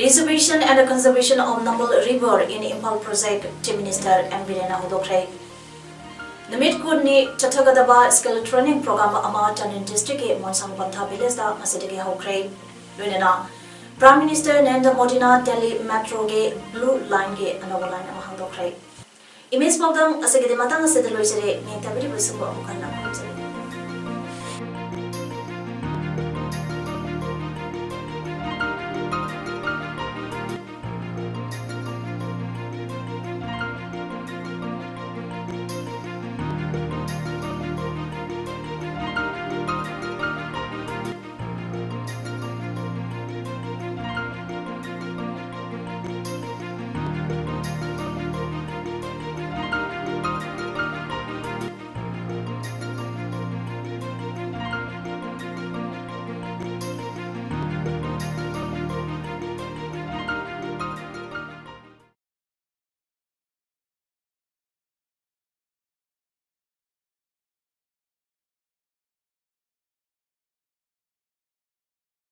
Reservation and Conservation of Nambul River in Imphal Project Chief Minister M ꯕꯤꯔꯦꯟꯅ ꯍꯧꯗꯣꯛꯈ꯭ꯔꯦ꯫ ꯅꯨꯃꯤꯠ ꯀꯨꯟꯅꯤ ꯆꯠꯊꯒꯗꯕ skill training program ꯑꯃ ꯆꯥꯟꯗꯦꯜ districtꯀꯤ ꯃꯣꯟꯁꯥꯡ ꯄꯟꯊꯥ villageꯇ ꯉꯁꯤꯗꯒꯤ ꯍꯧꯈ꯭ꯔꯦ꯫ ꯂꯣꯏꯅꯅ Prime Minister ꯅꯔꯦꯟꯗ꯭ꯔ ꯃꯣꯗꯤꯅ ꯗꯦꯜꯂꯤ metroꯒꯤ blue lineꯒꯤ ꯑꯅꯧꯕ line ꯑꯃ ꯍꯥꯡꯗꯣꯛꯈ꯭ꯔꯦ꯫ Image ꯄꯥꯎꯗꯝ ꯑꯁꯤꯒꯤꯗꯤ ꯃꯇꯥꯡ ꯑꯁꯤꯗ ꯂꯣꯏꯖꯔꯦ꯫ ꯃꯤꯡ ꯊꯥꯕꯤꯔꯤꯕꯁꯤꯡꯕꯨ ꯑꯃꯨꯛ ꯍꯟꯅ ꯈꯨꯔꯨꯝꯖꯔꯤ꯫